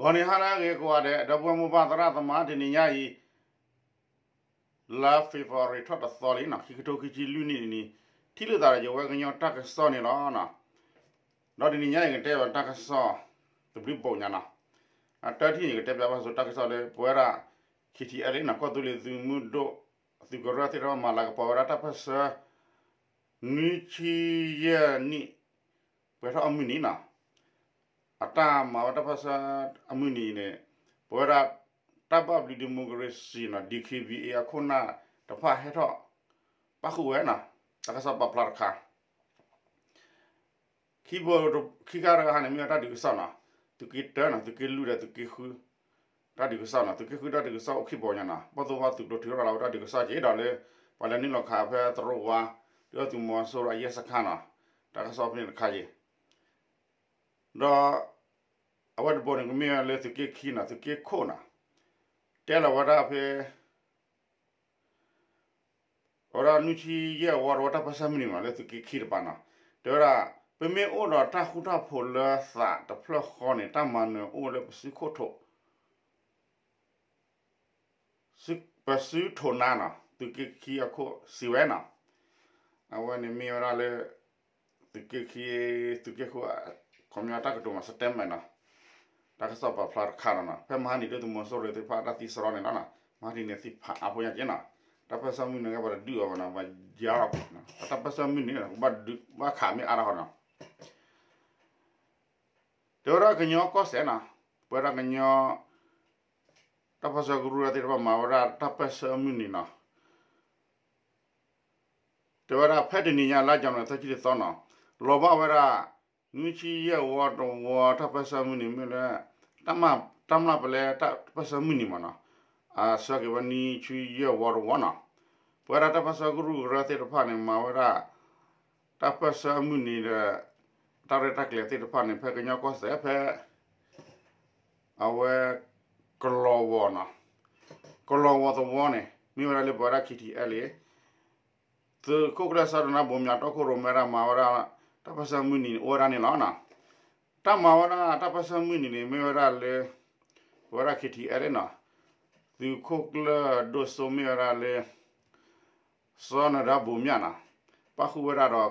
ဂီၤန့ၣ်ဟါလၢအဂ့ၤကိးဂၤဒဲး ဒီပုၢ်ဝဲၢ်မိၢ်ပၢ်သရၣ်သမါ တနံၤညါအံၤ လါ February ထီၣ်တသီလံနီၤ ခံကထိခံဆံလွံၢ်နံၣ်န့ၣ် ထံၣ်လိာ်သးဒီးယဝဲကညီတၢ်ကစီၣ်န့ၣ်လီၤ. ဒီးတနံၤညါအံၤကတဲဘၣ်တၢ်ကစီၣ် တဘျုးဘိညါနီၤ အတၢ်ထံၣ်န့ၣ် ကတဲဘၣ်ဘၣ်ဆိတၢ်ကစီၣ်လၢပဝဲဒၣ် K T L A နီၤ ကီၢ်သူလ့ၤသုးမုၢ်ဒိၣ် သုးကရၢသ့ၣ်တဖၣ်မၤလၤကပီၤဝဲဒၣ်တၢ်ပၢၢ်ဆၢ နွံဆံယဲၢ်နံၣ် ပှဲၤထီၣ်အမုၢ်နံၤနီၤ အတၢ်မၤဝဲတၢ်ပၢၢ်ဆၢအမုၢ်နံၤန့ၣ် ပဝဲဒၣ် တၢ်ဘၣ်ဘျုး democracy နီၤ D K B A အခိၣ်နၢ်တဖၣ်ဟဲထီၣ်ပၣ်ဃုာ်ဝဲနီၤ တၢ်ကစီၣ်ပာ်ဖျါတခါ ခံဘိ ခံဂၤတဂၤဟါန့ၣ် မ့ၢ်ဝဲတၢ်ဒုးကစီၣ်နီၤ သုးက့တၢနီၤ သုးက့လွံၢ်ဒီးသုးက့ဃု တၢ်ဒုးကစီၣ်နီၤ သုးက့ဃုတၢ်ဒုးကစီၣ်အိၣ်ခံဘိညါနီၤ ဘီၣ်သိၣ်ဘၣ်သုးကျိၤထုးထီၣ်လီၤဝဲတၢ်ဒုးကစီၣ်က့ဒီးလၢ ပှၤလဲၤနုာ်လီၤခးဖဲသရိာ်ဝါ ဒုၣ်ဒါသုးမီၤစိရိၤအယဲၢ်စခါနီၤ တၢ်ကစီၣ်ဖဲန့ၣ်တခါအံၤ ဒီး အဝဲတဘိန့ၣ် ကမ့ၢ်ဝဲလၢသုးက့ခံနီၤ သုးက့ခိၣ်နီၤ တဲလီၤဝဲဒၣ်ဖဲ အဝဲဒၣ်နွံဆံယဲၢ်ဝီတဝီတၢ်ပၢၢ်ဆၢမုၢ်နံၤမး လၢသုးက့ခံတပၤနီၤ တဲဝဲဒၣ် ပမ့ၢ်အိၣ်ဒီးတၢ်ဃူတၢ်ဖိးလၢသးတဖျၢၣ်ဃီန့ၣ် တၢ်မၤနၢၤအိၣ်လၢပစုခိၣ်ထိး ပစုထိးနါနီၤ သုးက့ခံအခိၣ်စံးဝဲနီၤ အဝဲန့ၣ်မ့ၢ်ဝဲဒၣ်လၢ သုးက့ခံ သုးက့ခိၣ် ခီပညီတၢ်ကတိၤမး statement နီၤ တၢ်ကစီၣ်ပာ်ဖျါတခါနီၤ ဖဲမဟါနံၤဒုၣ်ဒါသုးမီၤစိရိၤသ့ၣ်တဖၣ်တၢ်သံစရီန့ၣ်လီၤနီၤ မဟါနံၤန့ၣ်သံဖးအါဖိညါက့နီၤ တၢ်ပၢၢ်ဆၢမုၢ်နံၤကဲပှၤတဒုးအီၤဘၣ်နီၤ ပှၤယါအီၤ တၢ်ပၢၢ်ဆၢမုၢ်နံၤ ကဘၣ်ဒုး ဘၣ်ခးမ့ၢ်အါထီၣ်ဃီနီၤ တဲဝဲဒၣ်ကညီကီၢ်စဲၣ်နီၤ ပဝဲဒၣ်ကညီ တၢ်ပၢၢ်ဆၢကရူၢ်သ့ၣ်တဖၣ်မၤဝဲဒၣ်တၢ်ပၢၢ်ဆၢမုၢ်နံၤနီၤ တဲဝဲဒၣ်ဖဲတနံၤညါလါ January သၢဆံတသီနီၤ လီၤဘၣ်ဝဲဒၣ် နွံဆံယဲၢ်ဝီတဝီတၢ်ပၢၢ်ဆၢမုၢ်နံၤမ့ၢ်လၢ တၢ်မျၢ်ပလဲတၢ်ပၢၢ်ဆၢမုၢ်နံၤမးနီၤ အဆၢက့ၤဝဲနွံဆံယဲၢ်ဝီတဝီနီၤ ပဝဲဒၣ်တၢ်ပၢၢ်ဆၢကရူၢ်ကရၢသ့ၣ်တဖၣ်န့ၣ် မၤဝဲဒၣ် တၢ်ပၢၢ်ဆၢအမုၢ်နံၤဒီး တၢ်ရဲၣ်တၢ်ကျဲၤသ့ၣ်တဖၣ်န့ၣ် ဖဲကညီကီၢ်စဲၣ်ဖဲ အဝဲ ကလီၤဝီၤနီၤ ကလီၤဝီၤသဝီန့ၣ် မ့ၢ်ဝဲဒၣ်လၢပဝဲဒၣ် K T L A သုးခိၣ်ကျၢၢ်စီၤနၢၤဒါဘိၣ်မၠးတီခိၣ်ရိၣ်မဲဒၣ်မၤဝဲဒၣ် တၢ်ပၢၢ်ဆၢမုၢ်နံၤန့ၣ် အိၣ်ဝဲဒၣ်န့ၣ်လီၤနီၤ တၢ်မၤဝဲဒၣ်တၢ်ပၢၢ်ဆၢမုၢ်နံၤန့ၣ် မ့ၢ်ဝဲဒၣ်လၢ ပဝဲဒၣ် K T L A နီၤ သုးခိၣ်ကျၢၢ်ဒိၣ်စိမ့ၢ်ဝဲဒၣ်လၢ စီၤနၢၤဒါဘိၣ်မၠးနီၤ ပၣ်ဃုာ်ဝဲဒၣ်ဒီး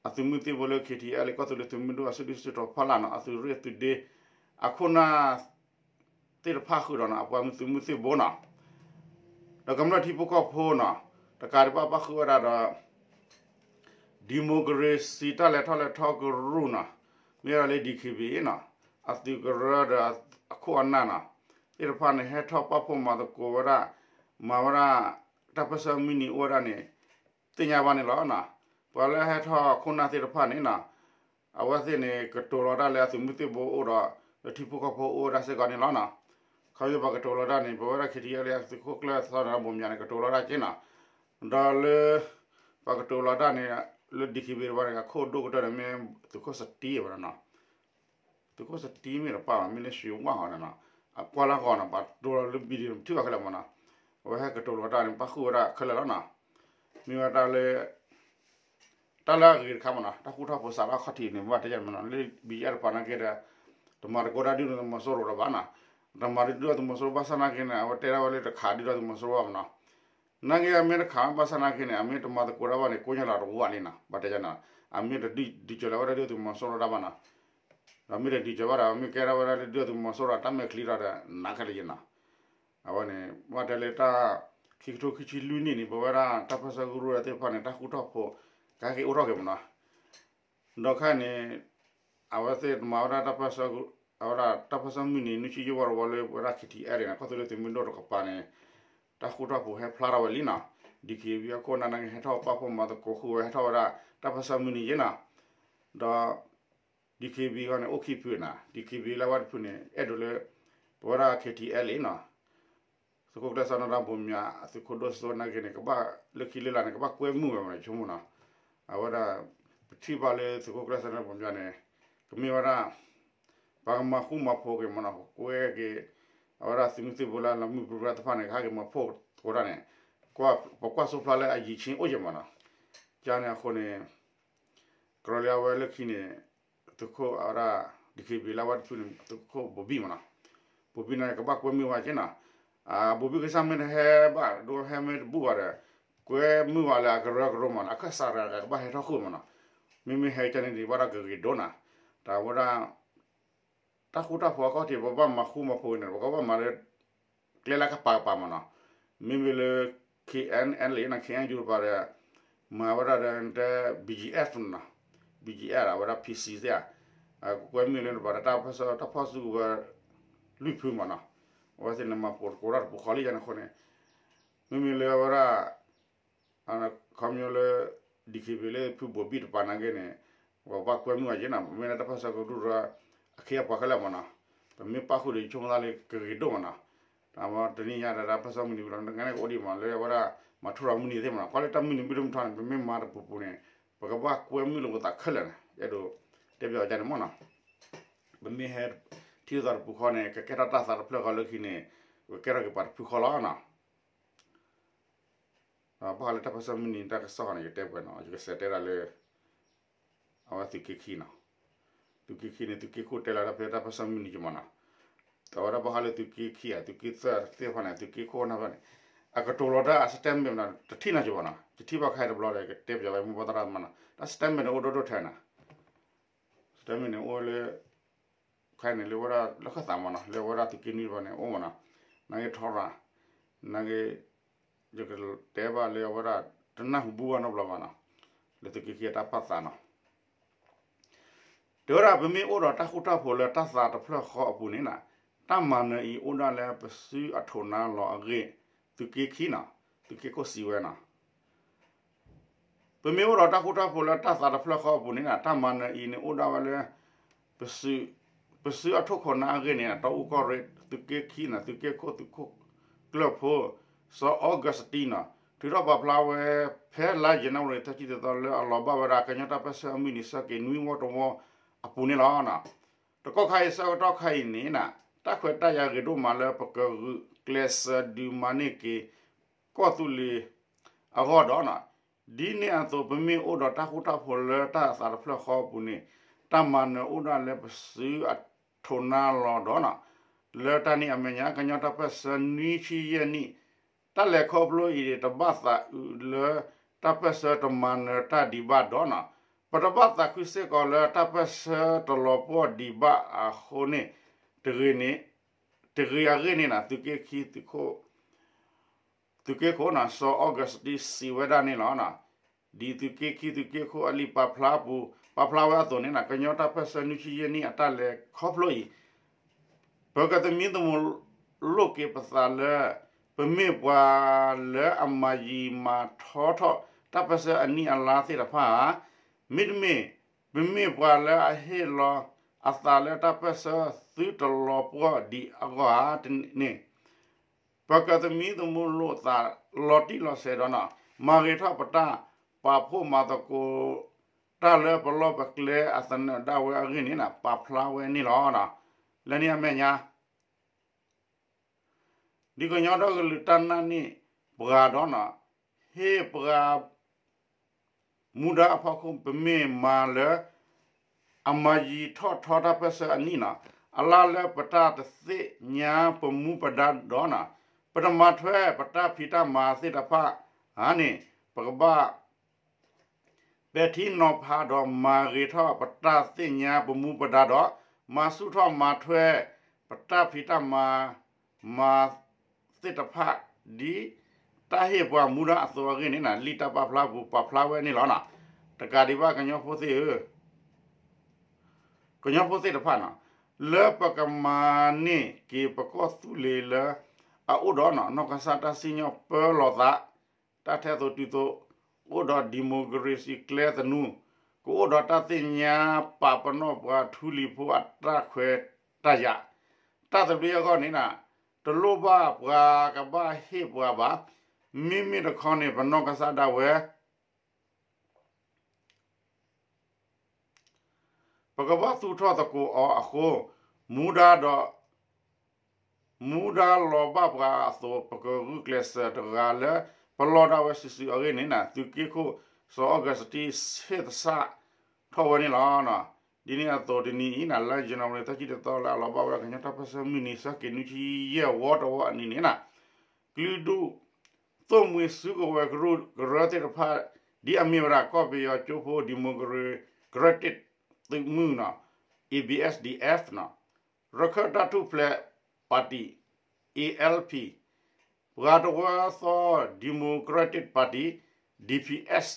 အသုးမုၢ်သံၣ်ဘိလၢ K T L A ကီၢ်သူလ့ၤသုးမုၢ်ဒိၣ်အစုဒုၣ်စုတီၤဖီလာ်နီၤ အသုးရ့ၣ်သုးဒ့ အခိၣ်နၢ် သ့ၣ်တဖၣ်ဃုာ်ဒီးနီၤ အပှၤသုးမုၢ်သံၣ်ဘိနီၤ ဒီးကမျၢၢ်ထံဖိကီၢ်ဖိနီၤ တကးဒံးဘၣ်ပၣ်ဃုာ်ဝဲဒၣ်ဒီး democracy တၢ်လဲၤထီၣ်လဲၤထီကရူၢ်နီၤ မ့ၢ်ဝဲဒၣ်လၢ D K B A နီၤ အသုးကရၢဒီးအခိၣ်အနၢ်နီၤ သ့ၣ်တဖၣ်န့ၣ် ဟဲထီၣ်ပာ်ဖှိၣ်မၤသကိးဝဲဒၣ် မၤဝဲဒၣ် တၢ်ပၢၢ်ဆၢမုၢ်နံၤအိၣ်ဝဲဒၣ်န့ၣ် သ့ၣ်ညါဘၣ်န့ၣ်လီၤနီၤ ပှၤလၢဟဲထီၣ်ခိၣ်နၢ်သ့ၣ်တဖၣ်န့ၣ်နီၤ အဝဲသ့ၣ်န့ၣ် ကတိၤလီၤတၢ်လၢအသုးမုၢ်သံၣ်ဘိအိၣ်ဒီး လၢထံဖိကီၢ်ဖိအိၣ်ဝဲဒၣ်စ့ၢ်ကီးန့ၣ်လီၤနီၤ ခီဖျိပှၤကတိၤလီၤတၢ်န့ၣ် ပဝဲဒၣ် K T L A အသုးခိၣ်ကျၢၢ်စီၤနၢၤဒါဘိၣ်မၠးန့ၣ် ကတိၤလီၤတၢ်က့နီၤ ဒီးလၢ ပှၤကတိၤလီၤတၢ်န့ၣ် လၢ D K B A တဝီန့ၣ် အခိၣ်ဒိၣ်ကတၢၢ်န့ၣ်မ့ၢ်သုးခိၣ်စတံဝဲဒၣ်နီၤ သုးခိၣ်စတံမ့ၢ်တပၢ်ဘၣ် မ့ၢ်လၢရွှ့ၤဝၣ်ဟီန့ၣ်နီၤ အကွၢ်လၢဂီၤနီၤ ပှၤတိၤလီၤလၢ video ထံၣ်ဘၣ်ခဲလၢာ်မးနီၤ အဝဲဟဲကတိၤလီၤတၢ်န့ၣ် ပၣ်ဃုာ်ဝဲဒၣ်ခဲလၢာ်လီၤနီၤ မ့ၢ်ဝဲတၢ်လၢ တၢ်လၢအဂ့ၤတခါမးနီၤ တၢ်ဃူတၢ်ဖိးစးထီၣ်အခီၣ်ထံးန့ၣ် ဘၣ်တဲယၤမးနီၤ လၢ ဘံယဲၢ်တပၤနာ်က့ဒီး တမၤသကိးတၢ်ဒုၣ်ဒါသုးမီၤစိရိၤလၢၤဘၣ်နီၤ တမၤဒုၣ်ဒါသုးမီၤစိရိၤဘၣ်ဆၣ်နာ်က့န့ၣ် အဝဲတဲဒၣ်ဝဲလၢတခးဒုၣ်ဒါသုးမီၤစိရိၤဘၣ်မးနီၤ နာ်က့အမ့ၢ်တခးဘၣ်ဆၣ်နာ်က့န့ၣ် အမ့ၢ်တမၤသကိးတၢ်ဘၣ်န့ၣ် ကိညါလီၤတဝၢလံနီၤ ဘၣ်တဲယၤနီၤ အမ့ၢ်တဒုးစၢၤလီၤဝဲဒၣ်ဒုၣ်ဒါသုးမီၤစိရိၤတၢ်ဘၣ်နီၤ ဒီးမ့ၢ်တဒုးစၢၤဘၣ်ဒီး မ့ၢ်ကဲထီၣ်ဝဲဒၣ်လၢဒုၣ်ဒါသုးမီၤစိရိၤတၢ်မဲာ်ချံဒီး နာ်ခဲလၢာ်ယဲနီၤ အဝဲန့ၣ် ဘၣ်တဲလၢတၢ် ခံကထိခံဆံလွံၢ်နံၣ်န့ၣ် ပဝဲဒၣ်တၢ်ပၢၢ်ဆၢကရူၢ်သ့ၣ်တဖၣ်န့ၣ် တၢ်ဃူတၢ်ဖိး ကဟဲက့ၤအိၣ်ထီၣ်က့ၤမးနီၤ ဒီးခဲအံၤန့ၣ် အဝဲသ့ၣ်မၤဝဲဒၣ်တၢ်ပၢၢ်ဆၢ အဝဲဒၣ်တၢ်ပၢၢ်ဆၢမုၢ်နံၤ နွံဆံယဲၢ်ဝီတဝီလၢပဝဲဒၣ် K T L A န့ၣ် ကီၢ်သူလ့ၤသုးမုၢ်ဒိၣ်တကပၤန့ၣ် တၢ်ဃူတၢ်ဖိးဟဲဖျါထီၣ်ဝဲလံနီၤ D K B A အခိၣ်နၢ်နာ်က့ဟဲထီၣ်ပာ်ဖှိၣ်မၤသကိးဃုာ်ဝဲ ဟဲထီၣ်ဝဲဒၣ်တၢ်ပၢၢ်ဆၢမုၢ်နံၤယဲနီၤ ဒီး D K B A ဂီၢ်န့ၣ် အိၣ်ခံဖုနီၤ D K B A လၢဝဲတဖုန့ၣ် အဲၣ်ဒိးလၢ ပဝဲဒၣ် K T L A နီၤ သုးခိၣ်ကျၢၢ်စီၤနၢၤဒါဘိၣ်မၠး အသုးခိၣ်ဒိၣ်စိနာ်က့န့ၣ် ကဘၣ်လၢခံလၢလာ်န့ၣ် ကဘၣ်ကွဲမုာ်ဝဲမးနီၤ ဆိကမိၣ်နီၤ အဝဲဒၣ် ပထံၣ်ဘၣ်လၢသုးခိၣ်ကျၢၢ်စီၤနၢၤဒါဘိၣ်မၠးန့ၣ် ကမ့ၢ်ဝဲဒၣ် ပှၤကမၤဃူမၤဖိးက့ၤမးနီၤ ကွဲက့ၤ အဝဲဒၣ်သုးမုၢ်သံၣ်ဘိလၢလီၤမုၢ်ပြံပြါတဖၣ်န့ၣ် ကဟဲက့ၤမၤဖှိၣ်သကိးတၢ်န့ၣ် ပကွၢ်ဆိဖျါလၢအယံာ်ဆံအိၣ်က့ၤမးနီၤ ကန့ၣ်အဃိန့ၣ် ကရၢလၢအဝဲလၢခံန့ၣ် သုးခိၣ်အဝဲဒၣ် ဒံၣ်ခ့ဘ့ၣ်လၢဝဲတဖုန့ၣ် သုးခိၣ်ဘိၣ်ဘံၣ်မနီၤ, ဘိၣ်ဘံၣ်န့ၣ် ကဘၣ်ကွဲမုာ်ဝဲက့နီၤ, ဘိၣ်ဘံၣ်ကစၢ်မ့ၢ်တဟဲဘၣ်ဒိဟဲမ့ၢ်တဘူၣ်ဘၣ်ဒီး ကွဲမုာ်ဝဲလၢအကရၢကရိမနီၤ, အခၢၣ်စးတဂၤကဘၣ်ဟဲထီၣ်ဃုာ်မနီၤ, မ့မ့ၢ်ဟဲကန့ၣ်ဒံးဘၣ်ဒီးကဂ့ၤဒိၣ်နီၤ, တၢ်ဝဲဒၣ် တၢ်ဃူတၢ်ဖိးအခီၣ်ထံး ပဘၣ်မၤဃူမၤဖိးန့ၣ် ပကဘၣ်မၤလၢ ကျဲလၢကပၤကပၤမနီၤ, မ့မ့ၢ်လၢ K N L A နီၤ K N U တပၤဒီး မၤဝဲဒၣ်ဒီး B G F နီၤ, B G F အဝဲဒၣ် P C သ့ၣ်ဧါ, ကွဲမုာ်လၢတပၤဒီး တၢ်ပၢၢ်ဆၢတၢ်ဖီၣ်စုကဝဲၤလွံၢ်ဖုမနီၤ, အဝဲသ့ၣ်န့ၣ်မၤပိာ်တကိးတၢ်တပူၤဃီလံယါန့ၣ်အဃိန့ၣ် မ့မ့ၢ်လၢအဝဲဒၣ် ခီပညီလၢ ဒံၣ်ခ့ဘ့ၣ်လၢဖုဘိၣ်ဘံၣ်တပၤနာ်က့န့ၣ် ပဘၣ်ကွဲမုာ်အီၤက့နီၤ, ပမ့ၢ်လၢတၢ်ပၢၢ်ဆၢကရူၢ်ဒီး အခ့အပှၤခဲလၢာ်မနီၤ, ပမ့ၢ်ပၣ်ဃုာ်ဒီးယဆိကမိၣ်သးလၢကဂ့ၤဒိၣ်မနီၤ, တၢ်မ့ၢ်တနံၣ်ညါဒီးတၢ်ပၢၢ်ဆၢမုၢ်နံၤဝံၤလီၤ နကန့ၣ်ကအိၣ်ဒံးမနီၤ လၢအဝဲဒၣ် မၤထူရၤမုၢ်နံၤသ့ၣ်မနီၤ, ကွၢ်လၢတၢ်မုၢ်နံၤဘျုးဒိၣ်မုၢ်ထီန့ၣ် ပမ့ၢ်မၤတပူၤပူၤန့ၣ် ပကဘၣ်ကွဲမုာ်လိာ်ပသးခဲလၢာ်န့ၣ် အဲၣ်ဒိးတဲပၠးအီၤကန့ၣ်မနီၤ, ပမ့ၢ်ဟဲထံၣ်လိာ်သးတပူၤဃီန့ၣ် ကကဲထီၣ်တၢ်သးတဖျၢၣ်ဃီလၢခံန့ၣ် ပကကဲထီၣ်က့ၤပှၤတဖုဃီလီၤနီၤ. ဘၣ်ဃးလၢတၢ်ပၢၢ်ဆၢမုၢ်နံၤတၢ်ကစီၣ်န့ၣ် ယတဲပှဲၤနီၤ ယကစးတဲဒၣ်လၢ အဝဲသုးက့ခံနီၤ, သုးက့ခံန့ၣ် သုးက့ခိၣ်တဲလီၤတၢ်ဖဲတၢ်ပၢၢ်ဆၢမုၢ်နံၤကမနီၤ, အဝဲဒၣ်ဘၣ်ဃးလၢသုးက့ခံဧါ သုးက့သၢသ့ၣ်တဖၣ်န့ၣ် သုးက့ခိၣ်နၢ်ဖဲန့ၣ် အကတိၤလီၤတၢ်အ statement နီၤ တထံၣ်နီၤကမနီၤ ယထံၣ်ဘၣ်ခဲအံၤတဘျီဒီး ကတဲပၠးဝဲမိၢ်ပှၢ်သရၣ်မနီၤ တၢ် statement န့ၣ် အိၣ်ဒိၣ်ဒိၣ်ထဲနီၤ statement န့ၣ် အိၣ်လၢ ခဲအံၤန့ၣ် လၢဝဲဒၣ်လၢခၢၣ်သးမနီၤ လၢဝဲဒၣ်သုးက့နွံတဘျီန့ၣ် အိၣ်မနီၤ, နာ်က့ထီရၤ, နာ်က့ ယကတဲဘၣ်လၢအဝဲဒၣ် တနၢ်ဟူဘူၣ်ဘၣ်နီတဘျီဘၣ်နီၤ, လၢသုးက့ခံအတၢ်ပာ်သးနီၤ တဲဝဲဒၣ် ပမ့ၢ်အိၣ်ဒီးတၢ်ဃူတၢ်ဖိးလၢတၢ်သးတဖျၢၣ်ဃီအပူၤန့ၣ်နီၤ, တၢ်မၤနၢၤအံၤအိၣ်ဒၣ်လၢပစုအထိၣ်နါလီၤအဂ့ၢ်, သုးက့ခံနီၤ, သုးက့ခိၣ်စံးဝဲနီၤ ပမ့ၢ်အိၣ်ဒီးတၢ်ဃူတၢ်ဖိးလၢတၢ်သးတဖျၢၣ်ဃီအပူၤန့ၣ်နီၤ, တၢ်မၤနၢၤအံၤန့ၣ်အိၣ်ဒၣ်ဝဲလၢ ပစုအထိၣ်ခိၣ်နါအဂ့ၢ်န့ၣ် တီအူကီၢ်ရ့ၣ် သုးက့ခံနီၤ သုးက့ခိၣ်သုးခိၣ်ကျၢၢ်ဖိ စီၤအီကူးစတံနီၤ ထုးထီၣ်ပာ်ဖျါဝဲ ဖဲလါယနူၤအါရံၤ သၢဆံသၢသီ လၢအလီၤဘၣ်ဝဲဒၣ် ကညီတၢ်ပၢၢ်ဆၢအမုၢ်နံၤဆၢက့ၤနွံဝီတဝီအပူၤန့ၣ်လီၤ. တကီၢ်ခါအံၤ ဆၢကတီၢ်ခါအံၤန့ၣ်နီၤ တၢ်ခွဲးတၢ်ယာ်ဂ့ၤဒိၣ်မးလၢပကဂုာ်ကျဲးစၢးဒုးမၤန့ၢ်က့ၤ ကီၢ်သူလ့ၤအဂီၢ်ဒီးနီၤ ဒ်န့ၣ်အသိး ပမ့ၢ်အိၣ်ဒီးတၢ်ဃူတၢ်ဖိးလၢတၢ်သးတဖျၢၣ်ဃီအပူၤန့ၣ် တၢ်မၤနၢၤအိၣ်ဒၣ်လၢပစုအထိၣ်နါလီၤဒီးနီၤ လၢတၢ်န့ၣ်အမဲာ်ညါ ကညီတၢ်ပၢၢ်ဆၢနွံဆံယဲၢ်နံၣ် တၢ်လဲၤခီဖျိအံၤ တဘၣ်သးအုးလၢတၢ်ပၢၢ်ဆၢတမၤနၢၤတၢ်ဒံးဘၣ်ဒီးနီၤ ပတဘၣ်သးခုစ့ၢ်ကီးလၢတၢ်ပၢၢ်ဆၢတလီၤပှီၢ်ဒံးဘၣ်အဃိန့ၣ် တဂ့ၤန့ၣ် တဂ့ၤအဂ့ၢ်န့ၣ်နီၤ သုးက့ခံ သုးက့ခိၣ်နီၤ စီၤအီကူးစတံ စံးဝဲဒၣ်န့ၣ်လီၤ. ဒ်သုးက့ခံ သုးက့ခိၣ်အလံာ်ပာ်ဖျါအပူၤ ပာ်ဖျါဝဲအသိးန့ၣ်နီၤ ကညီတၢ်ပၢၢ်ဆၢနွံဆံယဲၢ်နံၣ်အတၢ်လဲၤခီဖျိအံၤ ပကသမံသမိးလိာ်က့ၤပသးလၢ ပမ့ၢ်ပှၤလၢအမၤယံာ်မၤထီထီၣ် တၢ်ပၢၢ်ဆၢအနံၣ်အလါသ့ၣ်တဖၣ်ဧါ, မ့တမ့ၢ် ပမ့ၢ်ပှၤလၢအဟ့ၣ်လီၤအသးလၢတၢ်ပၢၢ်ဆၢသုတလီၤပှီၢ်ဒံးအဂီၢ်ဧါန့ၣ် ပကသမံသမိးလိာ်သးလီၤတံၢ်လီၤဆဲးဒီးနီၤ မၤဂ့ၤထီၣ်ပတၢ်ပာ်ဖှိၣ်မၤသကိးတၢ်လၢပလီၢ်ပကျဲအသနၢၣ်ဒၣ်ဝဲအဂ့ၢ်န့ၣ်နီၤ ပာ်ဖျါဝဲန့ၣ်လီၤ. လၢန့ၣ်အမဲာ်ညါ ဒ်ကညီဒီကလုာ်တၢ်နာ်န့ၢ်ပှၤဒီးနီၤ ဟ့ၣ်ပှၤ မူဒါအဖီခိၣ် ပမ့ၢ်မၤလၢ အမၤယံာ်ထီၣ်ထီတၢ်ပၢၢ်ဆၢအနံၣ်နီၤ အလါလၢပတၢ်တသ့ၣ်ညါပမူပဒါဒီးနီၤ ပတမၤထွဲပတၢ်ဖံးတၢ်မၤသ့ၣ်တဖၣ်ဧါန့ၣ် ပကဘၣ် ပဲာ်ထံနီၤဖးဒီးမၤဂ့ၤထီၣ်ပတၢ်သ့ၣ်ညါပမူပဒါဒီး မၤဆူၣ်ထီၣ်မၤထွဲ ပတၢ်ဖံးတၢ်မၤ မၤသ့ၣ်တဖၣ် ဒ်တၢ်ဟ့ၣ်ပှၤမူဒါအသိးအဂ့ၢ်န့ၣ်နီၤ လံာ်တၢ်ပာ်ဖျါပူၤ ပာ်ဖျါဝဲန့ၣ်လီၤ. တကးဒံးဘၣ် ကညီဖိသ့ၣ်ဧၢ ကညီဖိသ့ၣ်တဖၣ်နီၤ လၢပကမၤန့ၢ်က့ၤပကီၢ်သူလ့ၤလၢ အအိၣ်ဒီးနီၢ်ကစၢ်တၢ်စံၣ်ညီၣ်ပၢလီၤသး တၢ်ထဲသိးတုၤသိး အိၣ်ဒီး democracy ကျဲသနူ ကအိၣ်ဒီးတၢ်သ့ၣ်ညါပာ်ပနီၣ်ပှၤထူလံၤဖိအတၢ်ခွဲးတၢ်ယာ် တၢ်သဘျ့အဂီၢ်န့ၣ်နီၤ တလိၣ်ဘၣ်ပှၤကဘၣ်ဟ့ၣ်ပှၤဘၣ်. မ့မ့ၢ်တခီန့ၣ် ပနီၢ်ကစၢ်ဒၣ်ဝဲ ပကဘၣ်သူၣ်ထီၣ်သကိးအီၤအဃိ မူဒါဒီး မူဒါလီၤဘၣ်ပှၤအသိး ပကဂုာ်ကျဲးစၢးတဂၤလၢ ပလီၢ်ဒၣ်ဝဲစုာ်စုာ်အဂ့ၢ်န့ၣ်နီၤ သုးက့ခိၣ် စီၤအီကူးစတံ ဆ့ၣ်သဆၣ်ထီၣ်ဝဲန့ၣ်လီၤ. ဒ်န့ၣ်အသိးတနံၤအံၤန့ၣ် လါယနူၤအါရံၤ သၢဆံတသီလၢအလီၤဘၣ်ဝဲဒၣ်ကညီတၢ်ပၢၢ်ဆၢမုၢ်နံၤ ဆၢက့ၤနွံဆံယဲၢ်ဝီတဝီအနံၤန့ၣ်န့ၣ် ကလုာ်ဒူၣ် သိၣ်မှံဆူကဝဲၤကရူၢ်ကရၢသ့ၣ်တဖၣ် ဒ်အမ့ၢ်ဝဲဒၣ် ကီၢ်ပယီၤကၠိဖိ Democratic သုးမုၢ်နီၤ A B S D F နီၤ ရခၢၣ်တၢ်ထူၣ်ဖျဲး Party A L P ပှၤတဝၢသီ Democratic Party D P S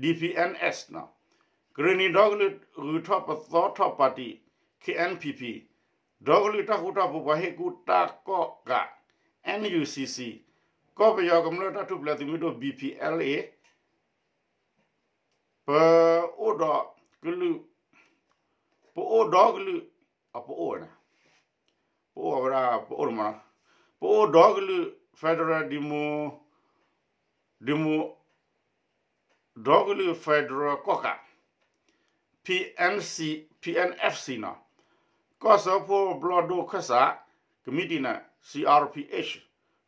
D P N S နီၤ ကရ့ၣ်နံၤဒီကလုာ်ဂုၤထီၣ်ပသီထီၣ် Party K N P P ဒီကလုာ်တၢ်ဃူတၢ်ဖိးပှၤဟ့ၣ်ကူၣ်တၢ်ကီၣ်ကး N U C C ကီၢ်ပယီၤကမျၢၢ်တၢ်ထူၣ်ဖျဲးသုးမုၢ်ဒိၣ် B P L A ပအိၣ်ဒီးကလုာ် ပအိၣ်ဒီကလုာ် အပအိၣ်ဝဲန့ၣ် ပအိၣ်ဝဲဒၣ် ပအိၣ်မနီၤ ပအိၣ်ဒီကလုာ် Federal Demo Demo ဒီကလုာ် Federal ကီၣ်ကး P N C P N F C နီၤ ကီၢ်စၢဖှိၣ်ဘျီၣ်ဒိၣ်ခၢၣ်စး ကမံးတံာ်န့ၣ် C R P H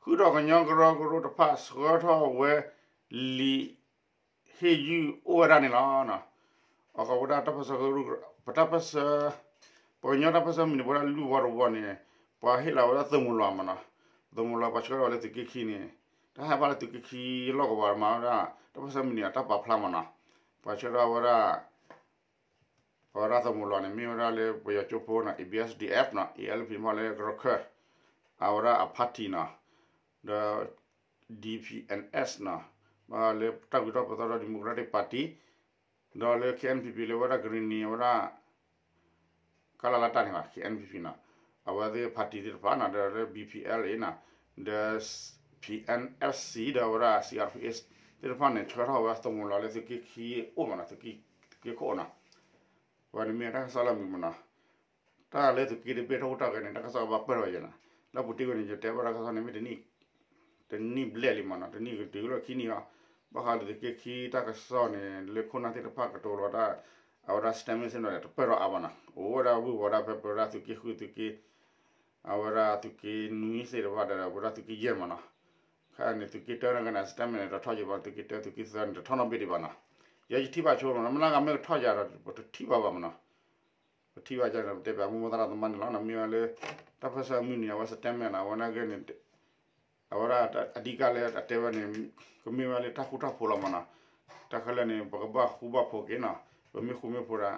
ဃုာ်ဒီးကညီကရၢကရိတဖၣ် ဆှၢထီၣ်ဝဲ လံာ်ဟ့ၣ်ယုၢ်အိၣ်ဝဲဒၣ်န့ၣ်လီၤ. အဃိဝဲဒၣ်တၢ်ပၢၢ်ဆၢကရူၢ် ပတၢ်ပၢၢ်ဆၢ ပှၤကညီတၢ်ပၢၢ်ဆၢမုၢ်နံၤ ပဝဲဒၣ်လွံၢ်ဝီတဝီန့ၣ် ပှၤဟ့ၣ်လီၤဝဲဒၣ်သုးမုၢ်လီၤမနီၤ သုးမုၢ်လီၤ ပှၤဆှၢထီၣ်ဝဲလၢသုးက့ခံန့ၣ် တၢ်ဟဲဘၣ်လၢသုးက့ခံလီၢ်ကဝီၤမၤဝဲဒၣ် တၢ်ပၢၢ်ဆၢမုၢ်နံၤအတၢ်ပာ်ဖျါမနီၤ ပှၤဆှၢထီၣ်ဝဲဒၣ် အဝဲဒၣ်သုးမုၢ်လီၤန့ၣ် မ့ၢ်ဝဲဒၣ်လၢပယီၤကၠိဖိနီၤ A B S D F နီၤ A L P မ့ၢ်လၢကရခၢၣ် အဝဲဒၣ်အ party နီၤ ဒီး D P N S နီၤ မ့ၢ်လၢတၢ်ဂုၤထီၣ်ပသီဒီး Democratic Party ဒီးလၢ K N P P လၢဝဲဒၣ်ကရ့ၣ်နံၤ အဝဲဒၣ် ကလလတၢ်န့ၣ်ဘၣ် K N P P နီၤ အဝဲသ့ၣ် party သ့ၣ်တဖၣ်နီၤ ဒီးလၢ B P L A နီၤ ဒီး P N F C ဒီးဝဲဒၣ် C R P H သ့ၣ်တဖၣ်န့ၣ် ဆှၢထီၣ်ဝဲသုးမုၢ်လီၤလၢသုးက့ခံအိၣ်မနီၤ သုးက့ခိၣ်အိၣ်နီၤ ဝဲန့ၣ်မ့ၢ်တၢ်ကစီၣ်လၢမုာ်မနီၤ တၢ်လၢသုးက့တဘ့ၣ်ထီၣ်ဟူးတၢ်ဂဲၤန့ၣ် တၢ်ကစီၣ်ကဘၣ်ပၢၢ်ထီၣ်ယဲနီၤ လၢပူၤတ့ၢ်ဝဲန့ၣ် ယတဲဘၣ်တၢ်ကစီၣ်န့ၣ်မ့ၢ် တနံၣ်ဘျဲၣ်လံမနီၤ တနံၣ်ကတုၤလီၢ်ခံနံၣ်လီၤ ဘၣ်ဃးလၢသုးက့ခံတၢ်ကစီၣ်န့ၣ် လၢခိၣ်နၢ်သ့ၣ်တဖၣ်ကတိၤလီၤတၢ် အဝဲဒၣ် statement စ့ၢ်ကီးန့ၣ် တပၢၢ်ထီၣ်အါဘၣ်နီၤ အိၣ်ဝဲဒၣ်ဝ့ၢ်ဝီၤဒၣ်ဖဲပဝဲဒၣ်သုးက့ဃုသုးက့ အဝဲဒၣ်သုးက့နွံသ့ၣ်တဖၣ်ဒီး အဝဲဒၣ်သုးက့ယဲၢ်မနီၤ ခဲအံၤန့ၣ် သုးက့တၢန့ၣ်ကန့ၣ် statement န့ၣ် တထီၣ်ယံၤဘၣ် သုးက့တၢ သုးက့သၢန့ၣ် တထီၣ်နီတဘ့ၣ်ဒံးဘၣ်နီၤ ယဲယထံၣ်ဘၣ်ဆိမနီၤ မ့ၢ်လၢဂၤမ့ၢ်ကထီၣ်ယၤဒီး ပတထံၣ်ဘၣ်ဘၣ်မနီၤ ပထံၣ်ဘၣ်ယၤန့ၣ် ပတဲပၠးမိၢ်မိၢ်သရၣ်သမါန့ၣ်လီၤ မ့ၢ်ဝဲလၢ တၢ်ပၢၢ်ဆၢမုၢ်နံၤ အဝဲ statement န့ၣ် အဝဲန့ၣ်ဂ့ၤန့ၣ် အဝဲဒၣ်အဓိကလၢအတဲဝဲန့ၣ် ကမ့ၢ်ဝဲလၢတၢ်ဃူတၢ်ဖိးလီၤမနီၤ တၢ်ခဲလၢာ်န့ၣ် ပကဘၣ်ဃူဘၣ်ဖိးက့ၤနီၤ ပမ့ၢ်ဃူမ့ၢ်ဖိးဒီး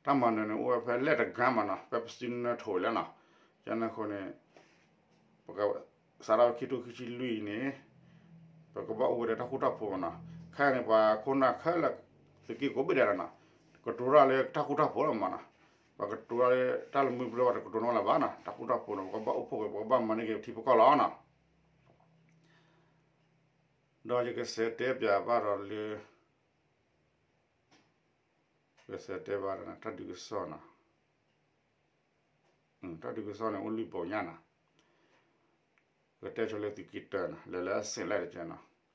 တၢ်မၤနၢၤန့ၣ် အိၣ်ဝဲဖဲလဲၣ်တဂၤမနီၤ ဖဲပစုနၢထိးလၢနီၤ ကန့ၣ်အဃိန့ၣ် ပကစးထီၣ်ခံထိခံဆံလွံၢ်အံၤန့ၣ် ပကဘၣ်အိၣ်ဝဲဒီးတၢ်ဃူတၢ်ဖိးမနီၤ ခဲအံၤန့ၣ် ပှၤခိၣ်နၢ်ခဲလၢာ် သုးက့ကိးဘ့ၣ်ဒဲးလီၤနီၤ ကတိၤတၢ်လၢတၢ်ဃူတၢ်ဖိးလီၤမနီၤ ပှၤကတိၤတၢ်လၢတၢ်လၢမုၢ်ပျဲၢ်ဘၣ်တကတိၤနီတဂၤလၢၤဘၣ်နီၤ တၢ်ဃူတၢ်ဖိးန့ၣ် ပကဘၣ်အိၣ်ဖှိၣ်က့ၤ ပကဘၣ်မၤန့ၢ်က့ၤပထံပကီၢ်လီၤနီၤ ဒီးယကစးတဲပၠးဘၣ်ဒီးလၢ ကစးတဲဘၣ်ဒီးတၢ်ဒုးကစီၣ်နီၤ တၢ်ဒုးကစီၣ်န့ၣ် အိၣ်လွံၢ်ပိာ်ညါနီၤ ကတဲဆိလၢသုးက့တၢနီၤ လဲၤလၢအဆဲးလဲၣ်တကဲနီၤ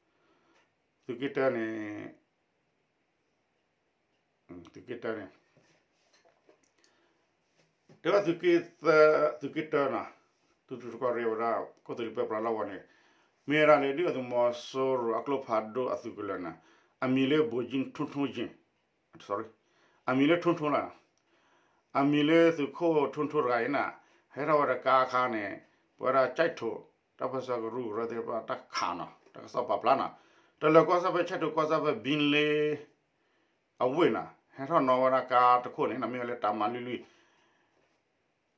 သုးက့တၢန့ၣ် သုးက့တၢန့ၣ် တဲဝဲသုးက့သၢ သုးက့တၢနီၤ သုးထူတကီၢ်ရ့ဝဲဒၣ် ကီၢ်သူလ့ၤပၢပြးလီၢ်ဝဲန့ၣ် မ့ၢ်ဝဲဒၣ်လၢဒုၣ်ဒါသုးမီၤစိရိၤ အကျိဖးဒိၣ်အသုးကလၢၤန့ၣ် အမံၤလၢ ဗိုလ်ကြီးထွန်းထွန်း sorry အမံၤလၢ ထွန်းထွန်း လီၤ အမံၤလၢသုးခိၣ်ထွန်းထွန်းတဂၤအံၤန့ၣ် ဟဲထီၣ်ဝဲဒီးကါအခါန့ၣ် ပဝဲဒၣ်ကၠဲးထိး တၢ်ပၢၢ်ဆၢကရူၢ်ကရၢသ့ၣ်တဖၣ်တၢ်ခးနီၤ တၢ်ကစီၣ်ပာ်ဖျါနီၤ တလၢၤကီၢ်စၢ်ဖဲကၠဲးထိးကီၢ်စၢ်ဖဲဘံလ့အဝ့ၢ်နီၤ ဟဲထီၣ်နီၤဝဲဒၣ်ကါတခိၣ်န့ၣ်နီၤ မ့ၢ်ဝဲလၢတၢ်မၤလွံၢ်လွံၢ်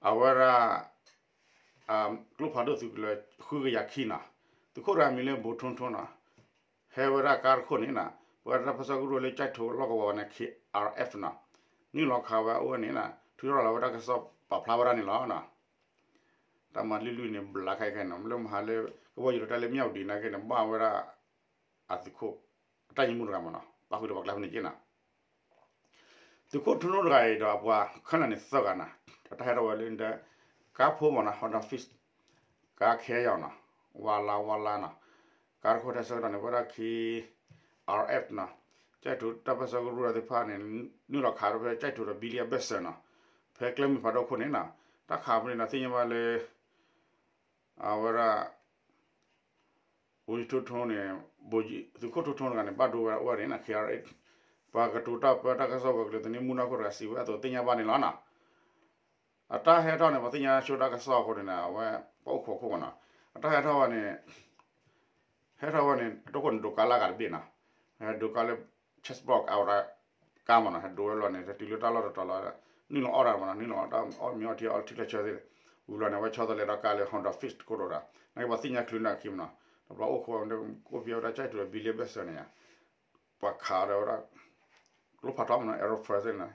အဝဲဒၣ် ကျိဖးဒိၣ်သုးကလၢၤဃုကယၤခံနီၤ သုးခိၣ်တဂၤမံၤလၢ ဗိုလ်ထွန်းထွန်း နီၤ ဟဲဝဲဒၣ်ကါတခိၣ်န့ၣ်နီၤ ပဝဲဒၣ်တၢ်ပၢၢ်ဆၢကရူၢ်လၢကၠဲးထိးလီၢ်ကဝီၤဝဲန့ၣ် K R F နီၤ နုာ်လီၤခးဝဲအိၣ်ဝဲန့ၣ်နီၤ ထုးထီၣ်လီၤဝဲတၢ်ကစီၣ်ပာ်ဖျါဝဲဒၣ်န့ၣ်လီၤနီၤ တၢ်မၤလွံၢ်လွံၢ်န့ၣ် ဘျးခဲခဲနီၤ လၢမဟါလၢ ကဘီယူၤတၢ်လၢမၠၣ်ဝတံၤနာ်က့န့ၣ် ဘၣ်ဝဲဒၣ် အသုးခိၣ် အတၢ်ယံၤမူတဂၤမနီၤ ပာ်ဃုာ်ဒီးပှၤကျါဖဲန့ၣ်က့နီၤ သုးခိၣ်ထွန်းထွန်းတဂၤအံၤဒီး အပှၤခဲလၢာ်န့ၣ်သၢဂၤနီၤ တၢ်ဟဲထီၣ်ဝဲလၢ ကါဖိမနီၤ Honda Fit ကါခဲယၤနီၤ ဝါလါဝါလါနီၤ ကါတခိၣ်ထဲဆၢကတီၢ်န့ၣ် ပဝဲဒၣ် K R F နီၤ ကၠဲးထိးတၢ်ပၢၢ်ဆၢကရူၢ်သ့ၣ်တဖၣ်န့ၣ် နုာ်လီၤခးထီၣ်ဖဲကၠဲးထိးဒီးဘံလ့အဘၢၣ်စၢၤနီၤ ဖဲကျဲမုၢ်ဖးဒိၣ်ခိၣ်န့ၣ်နီၤ တၢ်ခးဖဲန့ၣ်ဒီးသ့ၣ်ညါဘၣ်လၢ အဝဲဒၣ် ဗိုလ်ကြီးထွန်းထွန်းန့ၣ် ဗိုလ်ကြီး သုးခိၣ်ထွန်းထွန်းတဂၤန့ၣ် ဘၣ်ဒိဝဲဒၣ်အိၣ်ဝဲန့ၣ်နီၤ K R F ပှၤကတိၤတၢ်ပၢတၢ်ကစီၣ် ပှၤကလုာ်သနံးမုၢ်နီၢ်ခိၣ်တဂၤစံးဝဲအသိး သ့ၣ်ညါဘၣ်န့ၣ်လီၤနီၤ. အတၢ်ဟဲထီၣ်န့ၣ် ပှၤသ့ၣ်ညါဆိတၢ်ကစီၣ်အဃိန့ၣ် အဝဲပှၤအိၣ်ခိးခိၣ်မးနီၤ. အတၢ်ဟဲထီၣ်ဝဲန့ၣ် ဟဲထီၣ်ဝဲန့ၣ် အတခိၣ်န့ၣ် ဒိးကါလၢအဂၤတဘ့ၣ်နီၤ. ဒိးကါလၢ chessboard အဝဲဒၣ် ကါမးနီၤ. ဟဲဒိးဝဲလီၤန့ၣ် တတုၤလၢတၢ်လီၢ်တတီၤလီၤ. နုာ်လီၤအီၣ်တၢ်မးနီၤ. နုာ်လီၤအီၣ်တၢ်အီၣ်မ့ၤအီထံအီထံချၢဆၢသ့ၣ် ဝံၤလီၤန့ၣ် အဝဲဆီတလဲဒီးကါလၢ Honda Fit တခိၣ်ဒီး နာ်က့ပှၤသ့ၣ်ညါချုးန့ၣ်အခံမးနီၤ. ဒီးပှၤအိၣ်ခိးဝဲ ကိးဖဲဝဲဒၣ် ကၠဲးထူး ဘံလ့ဘဲၣ်စၢၤန့ၣ် ပှၤခးဒီးဝဲဒၣ် ကျိဖးထီမးနီၤ. Aeropress သ့ၣ်န့ၣ်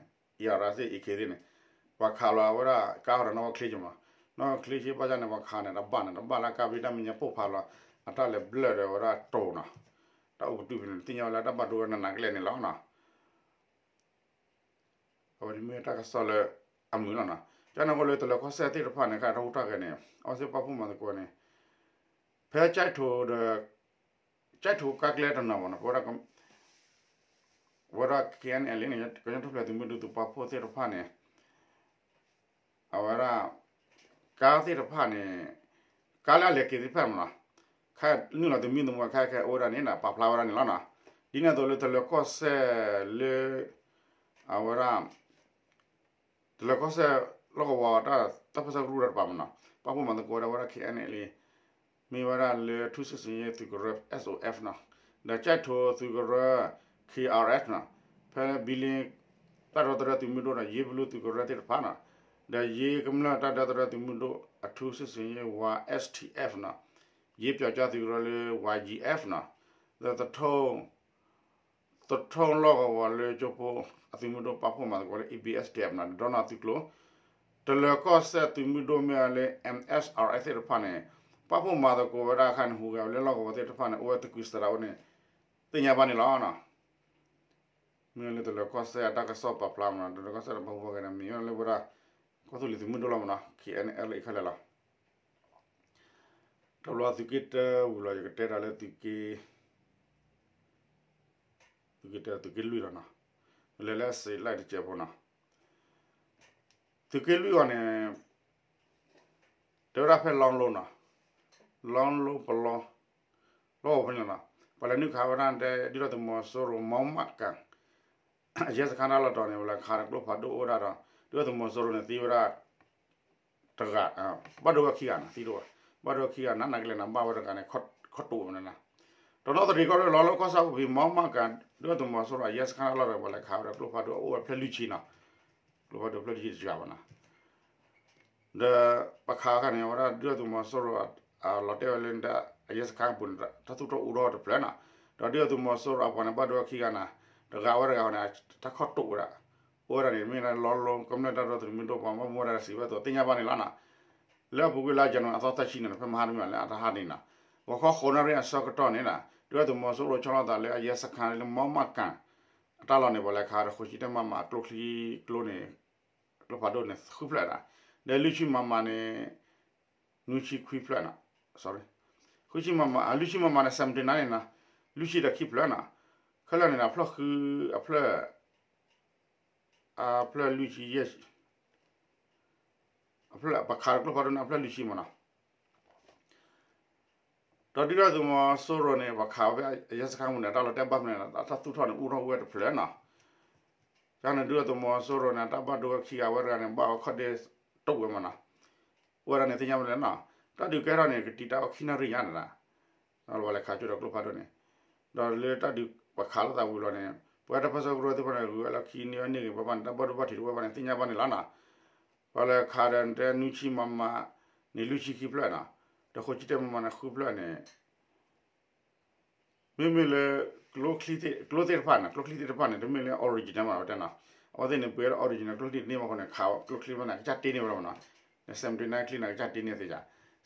အံၤရၣ်သ့ၣ် အံၤခ့သ့ၣ်န့ၣ် ပှၤခးလီၤဝဲဒၣ်ကါဃီဒီးနီၣ်ဝဲချ့က့မး. နီၣ်ဝဲချ့က့ဘၣ်ဆၣ်န့ၣ် ပှၤခးန့ၣ် တဘၣ်န့ၣ် တဘၣ်လၢကါဘံတၢ်မဲာ်ညါပိၢ်ဖးလီၤ. အတၢ်လဲၤဘျၢၣ်ဒီးဝဲဒၣ်တိၤနီၤ. တၢ်အိၣ်ပတုာ်ဖဲန့ၣ် သ့ၣ်ညါဝဲလၢတၢ်ဘၣ်ဒိဝဲနးနးကလဲာ်န့ၣ်လီၤနီၤ. အဝဲန့ၣ်မ့ၢ်တၢ်ကစီၣ်လၢအမုာ်လီၤနီၤ. ကန့ၣ်အဃိလၢတလၢၤကီၢ်စဲၣ်သ့ၣ်တဖၣ်န့ၣ် ခါတၢ်ဟူးတၢ်ဂဲၤန့ၣ် အဝဲသ့ၣ်ပာ်ဖှိၣ်မၤသကိးန့ၣ် ဖဲကၠဲးထိးဒီး ကၠဲးထိးကါကျဲတနီၤမးနီၤ ပဝဲဒၣ် ဝဲဒၣ် KNLA န့ၣ် ကညီထူၣ်ဖျဲးသုးမုၢ်ဒိၣ်သုးပာ်ဖှိၣ်သ့ၣ်တဖၣ်န့ၣ် အဝဲဒၣ် ကါသ့ၣ်တဖၣ်န့ၣ် ကါလၢအလဲၤက့ၤသ့ၣ်တဖၣ်မးနီၤ ခဲနုာ်လီၤသမံသမိးခဲခဲအိၣ်ဝဲဒၣ်န့ၣ် ပာ်ဖျါဝဲဒၣ်န့ၣ်လီၤနီၤ. ဒ်န့ၣ်အသိးလၢတလၢၤကီၢ်စဲၣ်လၢ အဝဲဒၣ် တလၢၤကီၢ်စဲၣ် လီၢ်ကဝီၤတၢ် တၢ်ပၢဆှၢကရူၢ်တၢ်တပၤမးနီၤ ပာ်ဖှိၣ်မၤသကိးဝဲဒၣ် KNLA မ့ၢ်ဝဲဒၣ်လၢထူၣ်စုဆ့ၣ်ယဲၢ်သုးကရၢ S O F နီၤ ဒီးကၠဲးထိးသုးကရၢ K R F နီၤ ဖဲဘံလ့ တၢ်ဒီသဒၢသုးမုၢ်ဒိၣ်ဒီး ယ့ဘလူသုးကရၢသ့ၣ်တဖၣ်နီၤ ဒီးယ့ကမျၢၢ်တၢ်ဒီသဒၢသုးမုၢ်ဒိၣ်အထူၣ်စုဆ့ၣ်ယဲၢ် Y S T F နီၤ ယ့ပၠီကၠၢ်သုးကရၢလၢ Y G F နီၤ ဒီး သထိၣ်လီၢ်ကဝီၤလၢကၠိဖိအသုးမုၢ်ဒိၣ်ပာ်ဖှိၣ်မၤသကိးလၢ A B S D F နီၤ ဒီးနီၢ်သုးကျိၤ တလၢၤကီၢ်စဲၣ်သုးမုၢ်ဒိၣ်မ့ၢ်ဝဲလၢ M S R F သ့ၣ်တဖၣ်န့ၣ် ပာ်ဖှိၣ်မၤသကိးဝဲဒၣ်အခါန့ၣ် ဟူးဂဲၤဝဲလၢလီၢ်ကဝီၤသ့ၣ်တဖၣ်န့ၣ် အိၣ်ဝဲသကုၤဆးဒးအိၣ်န့ၣ် သ့ၣ်ညါဘၣ်န့ၣ်လီၤနီၤ. မ့ၢ်လၢတလၢၤကီၢ်စဲၣ်အတၢ်ကစီၣ်ပာ်ဖျါမးနီၤ တလၢၤကီၢ်စဲၣ်တပာ်ဖှိၣ်ဘၣ်က့ၤန့ၣ် မ့ၢ်လၢဝဲဒၣ် ကီၢ်သူလ့ၤသုးမုၢ်ဒိၣ်လီၤမးနီၤ K N L A ခဲလၢာ်လီၤ. တဘျီသုးက့တၢဝံၤလီၤ ယကတဲတၢ်လၢသုးက့ သုးက့တၢ သုးက့လွံၢ်လီၤနီၤ. လဲၤလၢအစံးလၢတစဲးဖိနီၤ. သုးက့လွံၢ်အံၤန့ၣ် တဲဝဲဒၣ်ဖဲလီလိနီၤ, လီလိပလီ လီအိၣ်ဖဲန့ၣ်လီၤနီၤ. ပှၤလဲၤနုာ်ခးဝဲဒၣ်တဲ ဒုၣ်ဒါသုးမီၤစိရိၤ မီမးကၣ် အရဲစခန်းတၢ်လီၢ်တီၤန့ၣ် ပှၤလဲၤခးဒီးကျိဖးဒိၣ်အိၣ်ဝဲဒၣ်ဒီး ဒုၣ်ဒါသုးမီၤစိရိၤန့ၣ် သံဝဲဒၣ် တဂၤ, ဘၣ်ဒိဝဲခံဂၤနီၤ, သံတအိၣ်ဘၣ်, ဘၣ်ဒိဝဲခံဂၤနီၤ, နာ်ကလဲၣ်နီၤ, ဘၣ်ဝဲတဂၤန့ၣ် ခီၣ်တိာ်ဝဲန့ၣ်နီၤ. တနီသရံၣ်ကီၢ်ရ့ၣ်လီၤလၢကီၢ်ဆၣ်ဖိဖံး မီမးကၣ် ဒုၣ်ဒါသုးမီၤစိရိၤအရဲစခန်းတၢ်လီၢ်ဒီး ပှၤလဲၤခးဝဲဒၣ်ကျိဖးဒိၣ်အိၣ်ဝဲဖျၢၣ်လွံၢ်ဆံနီၤ, ကျိဖးဒိၣ်ဖျၢၣ်လွံၢ်ဆံတစှၤဘၣ်နီၤ. ဒီးပှၤခးအခါန့ၣ် အဝဲဒၣ်ဒုၣ်ဒါသုးမီၤစိရိၤ လီၤတဲာ်ဝဲလၢ အရဲစခန်းအပူၤန့ၣ် တၢ်သူၣ်ထီၣ်အူထီၣ်တဖျၢၣ်နီၤ, ဒီးဒုၣ်ဒါသုးမီၤစိရိၤအပှၤန့ၣ် ဘၣ်ဒိဝဲခံဂၤနီၤ, တဂၤဝဲတဂၤန့ၣ် တၢ်ခီၣ်တိာ်ဝဲဒၣ်, အိၣ်ဝဲဒၣ်န့ၣ် မ့ၢ်လီလိကမျၢၢ်တၢ်ဒီသဒၢသုးမုၢ်ဒိၣ်ပှၤဘၣ်မူဘၣ်ဒါစံးဝဲအသိးသ့ၣ်ညါဘၣ်န့ၣ်လီၤနီၤ. လၢအပူၤကွံာ်လါယနူၤအါရံၤအသီသၢဆံန့ၣ် ဖဲမဟါတမံၤလၢအတဟါန့ၣ်နီၤ, ဂီၤခီဃိးနၣ်ရံၣ်အဆၢကတီၢ်န့ၣ်နီၤ, ဒုၣ်ဒါသုးမီၤစိရိၤဆီလီၤသးလၢအရဲစခန်းလၢမီမးကၣ် အတၢ်လီၢ်န့ၣ် ပှၤလဲၤခးဒီးဃိးဆံတၢမမအကျိချံကျိန့ၣ် ကျိဖးဒိၣ်န့ၣ်ဃုဖျၢၣ်နီၤ, ဒီးလွံၢ်ဆံမမန့ၣ် နွံဆံခွံဖျၢၣ်နီၤ, ဃုဆံမမ လွံၢ်ဆံမမန့ၣ် seventy nine န့ၣ်နီၤ, လွံၢ်ဆံဒီးခံဖျၢၣ်နီၤ, ခဲလၢာ်န့ၣ်ဒီး အဖျၢၣ်ဃု အဖျၢၣ် အဖျၢၣ်လွံၢ်ဆံယဲၢ် အဖျၢၣ်ပှၤခးဒီးကျိဖးဒိၣ်န့ၣ် အဖျၢၣ်လွံၢ်ဆံမနီၤ. ဒီးဒုၣ်ဒါသုးမီၤစိရိၤန့ၣ် ပှၤခးဝဲဖဲအရဲစခန်းပူၤန့ၣ် အတၢ်လီၤတဲာ်ဘၣ်ဖဲန့ၣ် အတၢ်သူၣ်ထီၣ်န့ၣ် အူထီၣ်ဝဲတဖျၢၣ်နီၤ. ကန့ၣ်ဒုၣ်ဒါသုးမီၤစိရိၤန့ၣ် အတၢ်ဘၣ်ဒိဝဲခံဂၤဝဲတဂၤန့ၣ် ဘၣ်ဝဲခီၣ်ဒ့တိာ်ဝဲမနီၤ. အိၣ်ဝဲဒၣ်န့ၣ်သ့ၣ်ညါဝဲလဲၣ်နီၤ, တၢ်ဒုးကဲထီၣ်န့ၣ် ကတံာ်တာ်ဝဲခံနၣ်ရံၣ်ညါန့ၣ်ဒီး ပှၤလဲၤခးကၠိဒီးကျိဖးဒိၣ်န့ၣ်, ဒီးလၢတၢ်ဒုးပှၤခးလိာ်သးဝံၤလီၤန့ၣ် ပဝဲတၢ်ပၢဆှၢကရူၢ်သ့ၣ်တဖၣ်န့ၣ် ဂုၤဝဲလၢခံန့ၢ်ဝဲန့ၢ်ဂ့ၤ ပှၤဘၣ်န့ၣ် တၢ်ဘၣ်ဒိဘၣ်ထံးတအိၣ်ဘၣ်န့ၣ် သ့ၣ်ညါဘၣ်န့ၣ်လီၤနီၤ. ပှၤလဲၤခးဒီးတဲနွံဆံမမန့ၣ် လွံၢ်ဆံခံဖျၢၣ်နီၤ, ဒီးဃိးဆံတၢမမန့ၣ် ဃုဖျၢၣ်န့ၣ် မ့မ့ၢ်လၢ ကျိချံသ့ၣ်တဖၣ်န့ၣ် ကျိချံသ့ၣ်တဖၣ်န့ၣ် တမ့ၢ်လၢ original မနီၤ ဝဲတဲနီၤ, အဝဲသ့ၣ်န့ၣ် ပှ့ၤဝဲဒၣ် original ကျိချံတန့ၢ်ဘၣ်အဃိန့ၣ် ခးကျိချံဖဲန့ၣ် အကစၢ်တ့န့ၢ်ဝဲလီၤမနီၤ, seventy nine ချံန့ၣ် အကစၢ်တ့န့ၢ်သ့ယါ,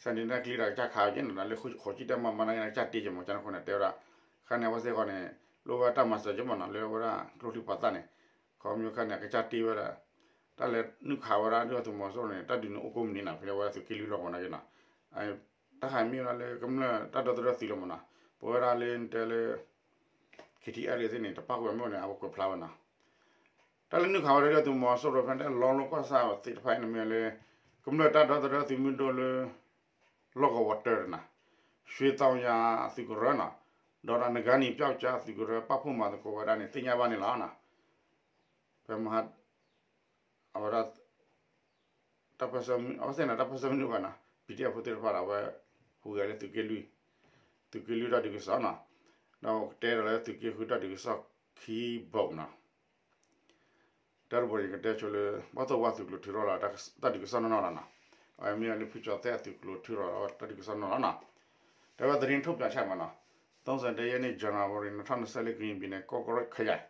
seventy nine ချံဒီး အကစၢ်ခးဝဲက့ၤနီၤ လၢဃိးဆံတၢမမန့ၣ် အကစၢ်တ့က့ၤမနီၤ, ကန့ၣ်အဃိန့ၣ် တဲဝဲဒၣ် ခါန့ၣ် အဝဲသ့ၣ်အဃိန့ၣ် လိၣ်ဝဲတၢ်မၤစၢၤက့ၤမနီၤ လၢဝဲဒၣ်ကျိချံပှၤသၣ်န့ၣ်, ခီဖျိခါန့ၣ် အကစၢ်တ့ဝဲဒၣ် တၢ်လဲၤနုာ်ခးဝဲဒၣ်ဒုၣ်ဒါသုးမီၤစိရိၤန့ၣ် တၢ်ဒုးန့ၣ်အိၣ်ကိးမုၢ်နံၤနီၤ ဖဲလၢဝဲဒၣ်သုးက့လွံၢ်လီၢ်ကဝီၤနာ်က့နီၤ, တၢ်ခးမ့ၢ်ဝဲဒၣ်လၢကမျၢၢ်တၢ်ဒီသဒၢသုးလီၤမနီၤ, ပဝဲဒၣ်လၢတဲလၢ K T L သ့ၣ်န့ၣ် တပာ်ဃုာ်မ့ၢ်အိၣ်န့ၣ် အဝဲကွဲးဖျါဝဲနီၤ. တၢ်လၢနုာ်ခးဝဲဒၣ်ဒုၣ်ဒါသုးမီၤစိရိၤဖဲဒၣ်လီလိကီၢ်ဆၣ်သ့ၣ်တဖၣ်အံၤန့ၣ် မ့ၢ်လၢ ကမျၢၢ်တၢ်ဒီသဒၢသုးမုၢ်ဒိၣ်လၢ လီၢ်ကဝီၤတၢၢ်တနီၤ, ရွှေတောင်ယာသုးကရၢနီၤ, ဒီး နဂါးနံၤပျောက်ကျားသုးကရၢ ပာ်ဖှိၣ်မၤသကိးဝဲဒၣ်န့ၣ် သ့ၣ်ညါဘၣ်န့ၣ်လီၤ. ဖဲမဟါ အဝဲဒၣ် တၢ်ပၢၢ်ဆၢမုၢ် အဝဲသ့ၣ်န့ၣ် တၢ်ပၢၢ်ဆၢမုၢ်နုာ်ဘၣ်နီၤ ပံၤတံၣ်အဖိသ့ၣ်တဖၣ်ဒီး အဝဲ ဟူးဂဲၤလၢသုးက့လွံၢ် သုးက့လွံၢ်တၢ်ဒုးကစီၣ်နီၤ ဒီးကတဲဒီးလၢသုးက့ဃုတၢ်ဒုးကစီၣ်ခံဘိနီၤ တၢ်တဘိန့ၣ် ကတဲဆိလၢ ဘီၣ်သိၣ်ဝါသုးကျိၤထုးထီၣ်လီၤ တၢ်ဒုးကစီၣ်နီၢ်နီၢ်လီၤနီၤ အဝဲမ့ၢ်ဝဲလၢဖုကၠီၤသဲအသုးကျိၤထုးထီၣ်လီၤ တၢ်ဒုးကစီၣ်နီၢ်နီၢ်လီၤနီၤ တဲဝဲ သတင်းထုတ်ပြန်ချက် မနီၤ သုံးဆယ့်တစ်ရက်နေ့ ဇန်နဝါရီ နှစ်ထောင်နှစ်ဆယ့်လေး ကရင်ပြည်နယ် ကော့ကရိတ်ခရိုင်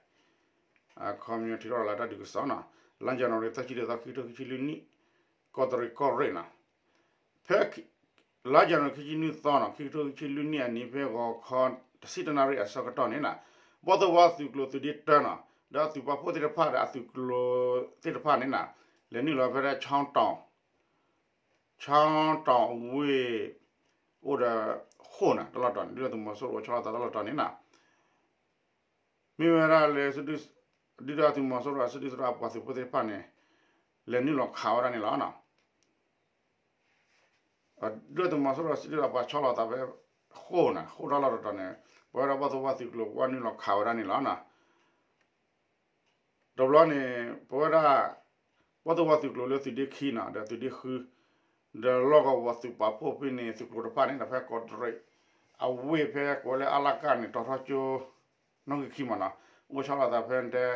အခီပညီထုးထီၣ်လီၤတၢ်ဒုးကစီၣ်နီၤ လါယနူၤအါရံၤ သၢဆံတသီ ခံကထိခံဆံလွံၢ်နံၣ် ကီးတရံးကီၢ်ရ့ၣ်နီၤ ဖဲ လါယနူၤအါရံၤ ခံဆံနွံသီနီၤ ခံကထိခံဆံလွံၢ်နံၣ်အနံၤ ဖဲဂီၤခီ တဆံတနၣ်ရံၣ်အဆၢကတီၢ်န့ၣ်နီၤ ဘီၣ်သိၣ်ဝါသုးကျိၤသုးဒ့တၢနီၤ ဒီးအသုးပာ်ဖှိၣ်သ့ၣ်တဖၣ်ဒီးအသုးကျိၤသ့ၣ်တဖၣ်န့ၣ်နီၤ လဲၤနုာ်လီၤဖဲဒၣ် ချီတီၤ ချီတီၤဝ့ၢ် အိၣ်ဒီး ဃိၣ်နီၤ တၢ်လီၢ်တတီၤန့ၣ် ဒုၣ်ဒါသုးမီၤစိရိၤအိၣ်ဆီလီၤသးတၢ်လီၢ်တတီၤန့ၣ်နီၤ မ့ၢ်ဝဲဒၣ်လၢ ဒုၣ်ဒါသုးမီၤစိရိၤအစုဒုၣ်စုဒါအပှၤသုးဖိသ့ၣ်တဖၣ်န့ၣ် လဲၤနုာ်လီၤခးဝဲဒၣ်န့ၣ်လီၤနီၤ ဒုၣ်ဒါသုးမီၤစိရိၤအစုဒုၣ်အပှၤဆီလီၤသးဖဲ ဃိၣ်နီၤ ဃိၣ်တၢ်လီၢ်တတီၤန့ၣ် ပဝဲဒၣ်ဘီၣ်သိၣ်ဝါသုးကျိၤဝဲနုာ်လီၤခးဝဲဒၣ်န့ၣ်လီၤနီၤ တဘျီန့ၣ် ပဝဲဒၣ် ဘီၣ်သိၣ်ဝါသုးကျိၤလၢသုးဒ့ခံနီၤ ဒီးသုးဒ့ဃု ဒီးလီၢ်ကဝီၤသုးပာ်ဖှိၣ်ဖဲန့ၣ် သုးကျိၤတဖၣ်န့ၣ်ဒီး ဖဲကီးတရံး အဝ့ၢ်ဖဲကိးလၢအလၣ်ကၣ်န့ၣ် တီၤထီကၠိ နီၣ်ဂံၢ်ခံမနီၤ အိၣ်ဆီလီၤသးဖဲတဲ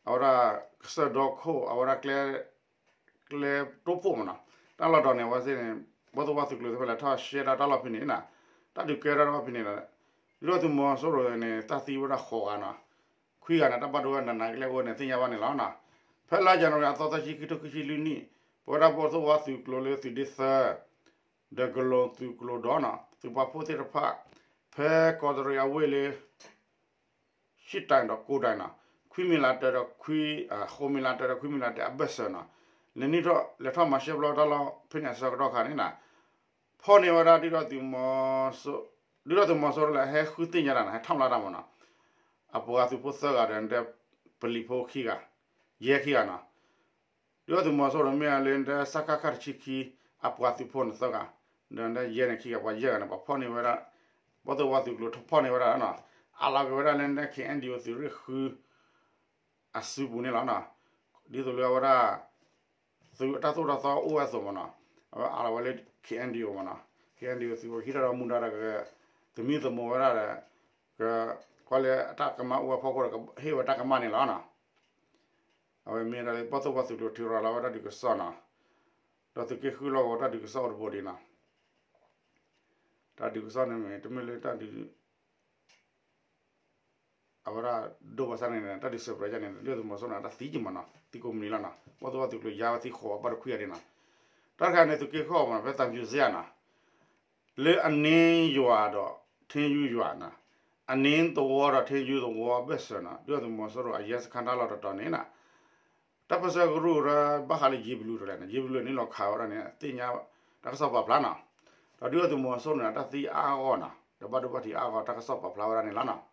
အဝဲဒၣ် ကစၢၢ်ဒီခိၣ် အဝဲဒၣ် ကျဲတိဖှိၣ်မနီၤ တၢ်လီၢ်တတီၤန့ၣ် အဝဲသ့ၣ်န့ၣ် ဘီၣ်သိၣ်ဝါသုးကျိၤသ့ၣ်တဖၣ်လဲၤထီၣ်ရှဲဒၣ်တၢ်လီၢ်ဖဲန့ၣ်နီၤ တၢ်ဒုးကဲထီၣ်ဖဲန့ၣ်ဒီး ဒုၣ်ဒါသုးမီၤစိရိၤန့ၣ် တၢ်သံဝဲဒၣ်ဃိးဂၤနီၤ ခွံဂၤန့ၣ် တၢ်ဘၣ်ဒိဝဲနးနးကလဲာ်အိၣ်န့ၣ် သ့ၣ်ညါဘၣ်န့ၣ်လီၤနီၤ ဖဲလါယနူၤအါရံၤ အသီသၢဆံ ခံကထိခံဆံလွံၢ်နံၣ် ပဝဲဒၣ်ဘီၣ်သိၣ်ဝါသုးကျိၤလၢသုးဒ့သၢ ဒီးကလိၤသုးကျိၤဒီးနီၤ သုးပာ်ဖှိၣ်သ့ၣ်တဖၣ် ဖဲကီးတရံးအဝ့ၢ်လၢ ရှံၣ်တဲၣ်ဒီး ကိးတဲၣ်နီၤ ခွံမံၤလးတၢၤဒီး ဃိးမံၤလးတၢၤဒီး ခွံမံၤလးတၢၤအဘၢၣ်စၢၤနီၤ လဲၤနုာ်ထီၣ် လဲၤထီၣ်မၤရှဲပျီတၢ်လီၢ်ဖဲန့ၣ်အဆၢကတီၢ်ခါန့ၣ်နီၤ ဖီၣ်န့ၢ်ဝဲဒၣ်ဒုၣ်ဒါသုးမီၤ ဒုၣ်ဒါသုးမီၤစိရိၤလၢဟဲဃုသ့ၣ်ညါတၢ်နီၤ ဟဲထီၣ်မျးတၢ်မနီၤ အပှၤသုးဖိသၢဂၤဒီး ပလံၤဖိခံဂၤ ယဲၢ်ခံဂၤနီၤ ဒုၣ်ဒါသုးမီၤစိရိၤမ့ၢ်လၢဒဲ စကခ တဆံခံ အပှၤသုးဖိန့ၣ်သၢဂၤ ဒီးဒဲယဲၢ်န့ၣ်ခံဂၤ ပှၤယဲၢ်ဂၤန့ၣ် ပှၤဖီၣ်န့ၢ်ဝဲဒၣ် ဘီၣ်သိၣ်ဝါသုးကျိၤထီၣ်ဖီၣ်န့ၢ်ဝဲဒၣ်နီၤ အလီၤက့ၤဝဲဒၣ်လၢဒဲ ခ့ၣ်အဲၣ်ဒံၣ်အိၣ် သုးရ့ၣ်ဃု အစုပူၤန့ၣ်လီၤနီၤ ဒ်သိးလၢအဝဲဒၣ် သုးအတၢ်သိၣ်တၢ်သီအိၣ်ဝဲအသိးမနီၤ အဝဲအးလီၤဝဲလၢ ခ့ၣ်အဲၣ်ဒံၣ်အိၣ်မနီၤ ခ့ၣ်အဲၣ်ဒံၣ်အိၣ် သုးဝဲဟံးထီၣ်ဒီးမူဒါဒီး သမံသမိးဝဲဒၣ်ဒီး ကကွၢ်လၢအတၢ်ကမၣ်အိၣ်ဝဲဖီခိၣ်ဒီး ကဟ့ၣ်ဝဲတၢ်ကမၣ်န့ၣ်လီၤနီၤ အဝဲမ့ၢ်ဒၣ်လၢဘီၣ်သိၣ်ဝါသုးကျိၤထုးထီၣ်လီၤဝဲတၢ်ဒုးကစီၣ်နီၤ ဒီးသုးက့ဃုလီၢ်ကဝီၤတၢ်ဒုးကစီၣ်အိၣ်တဘိဒံးနီၤ တၢ်ဒုးကစီၣ်န့ၣ်မ့ၢ်တမ့ၢ်လၢတၢ်ဒုး အဝဲဒၣ်ဒိၣ်ဘၣ်ဆၣ်န့ၣ် တၢ်ဒုးစၢပြဲးယါန့ၣ် ဒုၣ်ဒါသုးမီၤစိရိၤန့ၣ် တၢ်သံက့ၤမနီၤ သံကိးမုၢ်နံၤလီၤနီၤ ဘီၣ်သိၣ်ဝါသုးကျိၤယါဝဲသံဃိးဘၣ်တခွံဂၤဒံးနီၤ တၢ်တခါန့ၣ် သုးက့ဃုအီၤမနီၤ ဖဲသံဖြူဇရပ်နီၤ လၢအန့ယွၤဒီး ထ့ယူယွၤနီၤ အန့သဝီဒီးထ့ယူသဝီအဘၢၣ်စၢၤနီၤ ဒုၣ်ဒါသုးမီၤစိရိၤအရဲစခန်းတၢ်လီၢ်တတီၤန့ၣ်နီၤ တၢ်ပၢၢ်ဆၢကရူၢ်ဒီး ဘၣ်ဃးလၢယ့ဘလူတလဲၣ်န့ၣ် ယ့ဘလူနုာ်လီၤခးဝဲဒၣ်န့ၣ် သ့ၣ်ညါ တၢ်ကစီၣ်ပာ်ဖျါနီၤ ဒီးဒုၣ်ဒါသုးမီၤစိရိၤန့ၣ် တၢ်သံအါအါဂီၢ်နီၤ ဒီးဘၣ်ဒိဘၣ်ထံးအါဂီၢ် တၢ်ကစီၣ်ပာ်ဖျါဝဲဒၣ်န့ၣ်လီၤနီၤ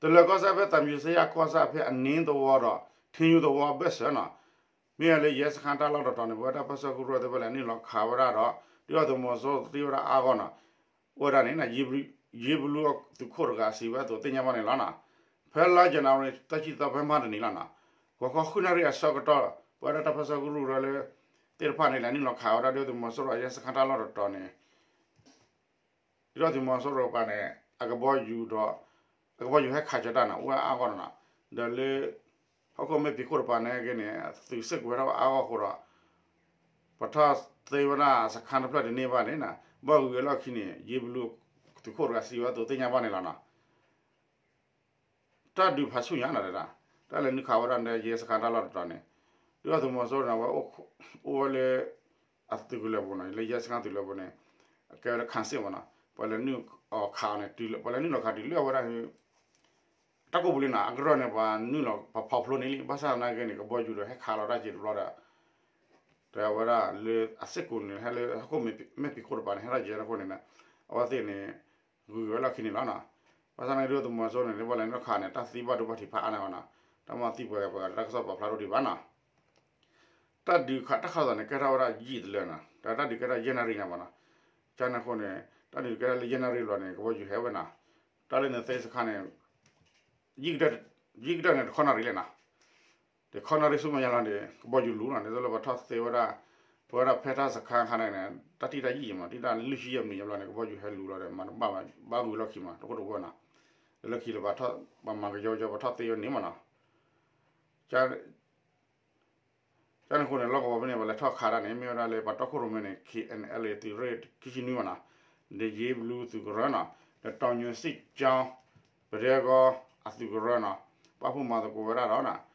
တလၢၤကီၢ်စဲၣ်ဖဲ သံဖြူဇရပ်ကီၢ်ဆၣ်ဖဲအန့သဝီဒီး ထ့ယူသဝီအဘၢၣ်စၢၤနီၤ မ့ၢ်လၢရဲစခန်းတၢ်လီၢ်တတီၤန့ၣ် ပဝဲဒၣ်ပၢၢ်ဆၢကရူၢ်သ့ၣ်တဖၣ်လဲၤနုာ်လီၤခးဝဲဒၣ်ဒီး ဒုၣ်ဒါသုးမီၤစိရိၤသံဝဲဒၣ်အါဂီၢ်နီၤ အိၣ်ဝဲဒၣ်န့ၣ် ယ့ဘလူသုးခိၣ်တဂၤစံးဝဲအသိးသ့ၣ်ညါဘၣ်န့ၣ်လီၤနီၤ ဖဲလါယနူၤအါရံၤ သၢဆံသီ ဖဲမဟါတနံၤလီၤနီၤ ဂီၤခီဃုနၣ်ရံၣ်အဆၢကတီၢ် ပဝဲဒၣ်တၢ်ပၢၢ်ဆၢကရူၢ်ဒီးလၢ သ့ၣ်တဖၣ်န့ၣ် လဲၤနုာ်လီၤခးဝဲဒၣ်ဒုၣ်ဒါသုးမီၤစိရိၤအရဲစခန်းတၢ်လီၢ်တတီၤန့ၣ် ဒုၣ်ဒါသုးမီၤစိရိၤပၤန့ၣ် အကဘီယူၤဒီး အကဘီယူၤဟဲခးစၢၤတၢ်နီၤ အိၣ်ဝဲအါဂီၢ်နီၤ ဒီးလၢ ဟီၣ်ခိၣ်မဲာ်ဖံးခိၣ်တပၤန့ၣ်က့န့ၣ် သုးစ့ၢ်ကီးဝဲထီၣ်အါဂီၢ်အဃိဒီး ပထီၣ်သ့ဝဲဒၣ်စခန်းတဖျၢၣ်တန့ၢ်ဘၣ်န့ၣ်နီၤ ဘၣ်ဂုၤဝဲလီၢ်ခံန့ၣ် ယ့ဘလူသုးခိၣ်တဂၤစံးဝဲအသိးသ့ၣ်ညါဘၣ်န့ၣ်လီၤနီၤ တၢ်ဒုးဖးဆူၣ်ညါနီၤ တၢ်လဲၤနုာ်ခးဝဲဒၣ်န့ၣ် ရဲစခန်းတၢ်လီၢ်တတီၤန့ၣ် ဒုၣ်ဒါသုးမီၤစိရိၤန့ၣ် အဝဲအိၣ်ဝဲလၢ အသုးကလၢၤပူၤနီၤ လၢရဲစခန်းသုးကလၢၤပူၤန့ၣ် အကဲဝဲလၢ ခန်းစစ် မနီၤ ပှၤလဲၤနုာ်အီၤခးအီၤန့ၣ် တုၤလၢ ပှၤလဲၤနုာ်လီၤခးတုၤလၢအဝဲဒၣ် တၢ်ကိၢ်ပူၤလံနီၤ အကရၢၢ်န့ၣ် ပှၤနုာ်လီၤပှၤဖီၣ်ဖျိန့ၣ်လံ ဘၣ်ဆၣ်သနာ်က့န့ၣ် ကဘီယူၤဒီးဟဲခးလီၤတၢ်စ့ၢ်တဘျီဒီး တဲဝဲဒၣ်လၢအစ့ၢ်ကီးန့ၣ် ဟဲလၢဟီၣ်ခိၣ်မဲာ်ဖံးခိၣ်တပၤန့ၣ် ဟဲထီၣ်ယဲၢ်တခိၣ်န့ၣ် အဝဲသ့ၣ်န့ၣ် ဂုၤဝဲလီၢ်ခံန့ၣ်လီၤနီၤ ဘၣ်ဆၣ်သနာ်က့ ဒုၣ်ဒါသုးမီၤစိရိၤန့ၣ် လၢပှၤလဲၤနုာ်ခးန့ၣ် တၢ်သံဘၣ်ဒိဘၣ်ထံးဖးအါန့ၢ်ဝဲနီၤ တၢ်မၤသံပှဲၤဂၤပှဲၤဂၤဒီး တၢ်ကစီၣ်ပာ်ဖျါထီၣ်ဒံးဘၣ်နီၤ တၢ်ဒုးခးတၢ်ခးသးန့ၣ် ကဲထီၣ်ဝဲဒၣ်ယံာ်တလၢနီၤ တၢ်ဒုးကဲထီၣ်ယဲၢ်နၣ်ရံၣ်ညါမနီၤ ကန့ၣ်အဃိန့ၣ် တၢ်ဒုးကဲထီၣ်လၢယဲၢ်နၣ်ရံၣ်ဘျီန့ၣ် ကဘီယူၤဟဲဝဲနီၤ တၢ်လၢနသ့စခန်းန့ၣ် ယံာ်ကတၢၢ် ယံာ်ကတၢၢ်န့ၣ် တခီနၣ်ရံၣ်လဲၣ်နီၤ, တခီနၣ်ရံၣ်ဆူမဲာ်ညါလီၤန့ၣ် ကဘီယူၤလူၤနီၤ, ဒ်သိးလၢပှၤထီၣ်သ့ဝဲဒၣ် ပဝဲဒၣ်ဖဲတၢ်စခါခါန့ၣ် တၢ်တံၢ်တၢ်ယံာ်မး တံၢ်တၢ်လွံၢ်ဆံယဲၢ်မံးနံးဘျီန့ၣ် ကဘီယူၤဟဲလူၤလီၤဒီး မၤတဘၣ်ဘၣ် ဘၣ်ဂုၤလီၢ်ခံမး တအိၣ်တဝီနီၤ, လၢခံလၢ ပှၤမၤကယီကယီ ပှၤထီၣ်သ့ဝဲန့ၣ်မးနီၤ, ကန့ၣ်အဃိန့ၣ် လီၢ်ကဝီၤဖဲန့ၣ် ပှၤလဲၤထီၣ်ခးတၢ်န့ၣ် မ့ၢ်ဝဲဒၣ်လၢပှၤတီခိၣ်ရိၣ်မဲန့ၣ် K N L A သုးရ့ၣ်ခံဆံနွံမးနီၤ, ဒီးယ့ဘလူးသုးကရၢနီၤ, ဒီးတီၤညိၤစံၣ်ကၠီ ပဒဲကီအသုးကရၢနီၤ, ပာ်ဖှိၣ်မၤသကိးဝဲဒၣ်ဒီးနီၤ,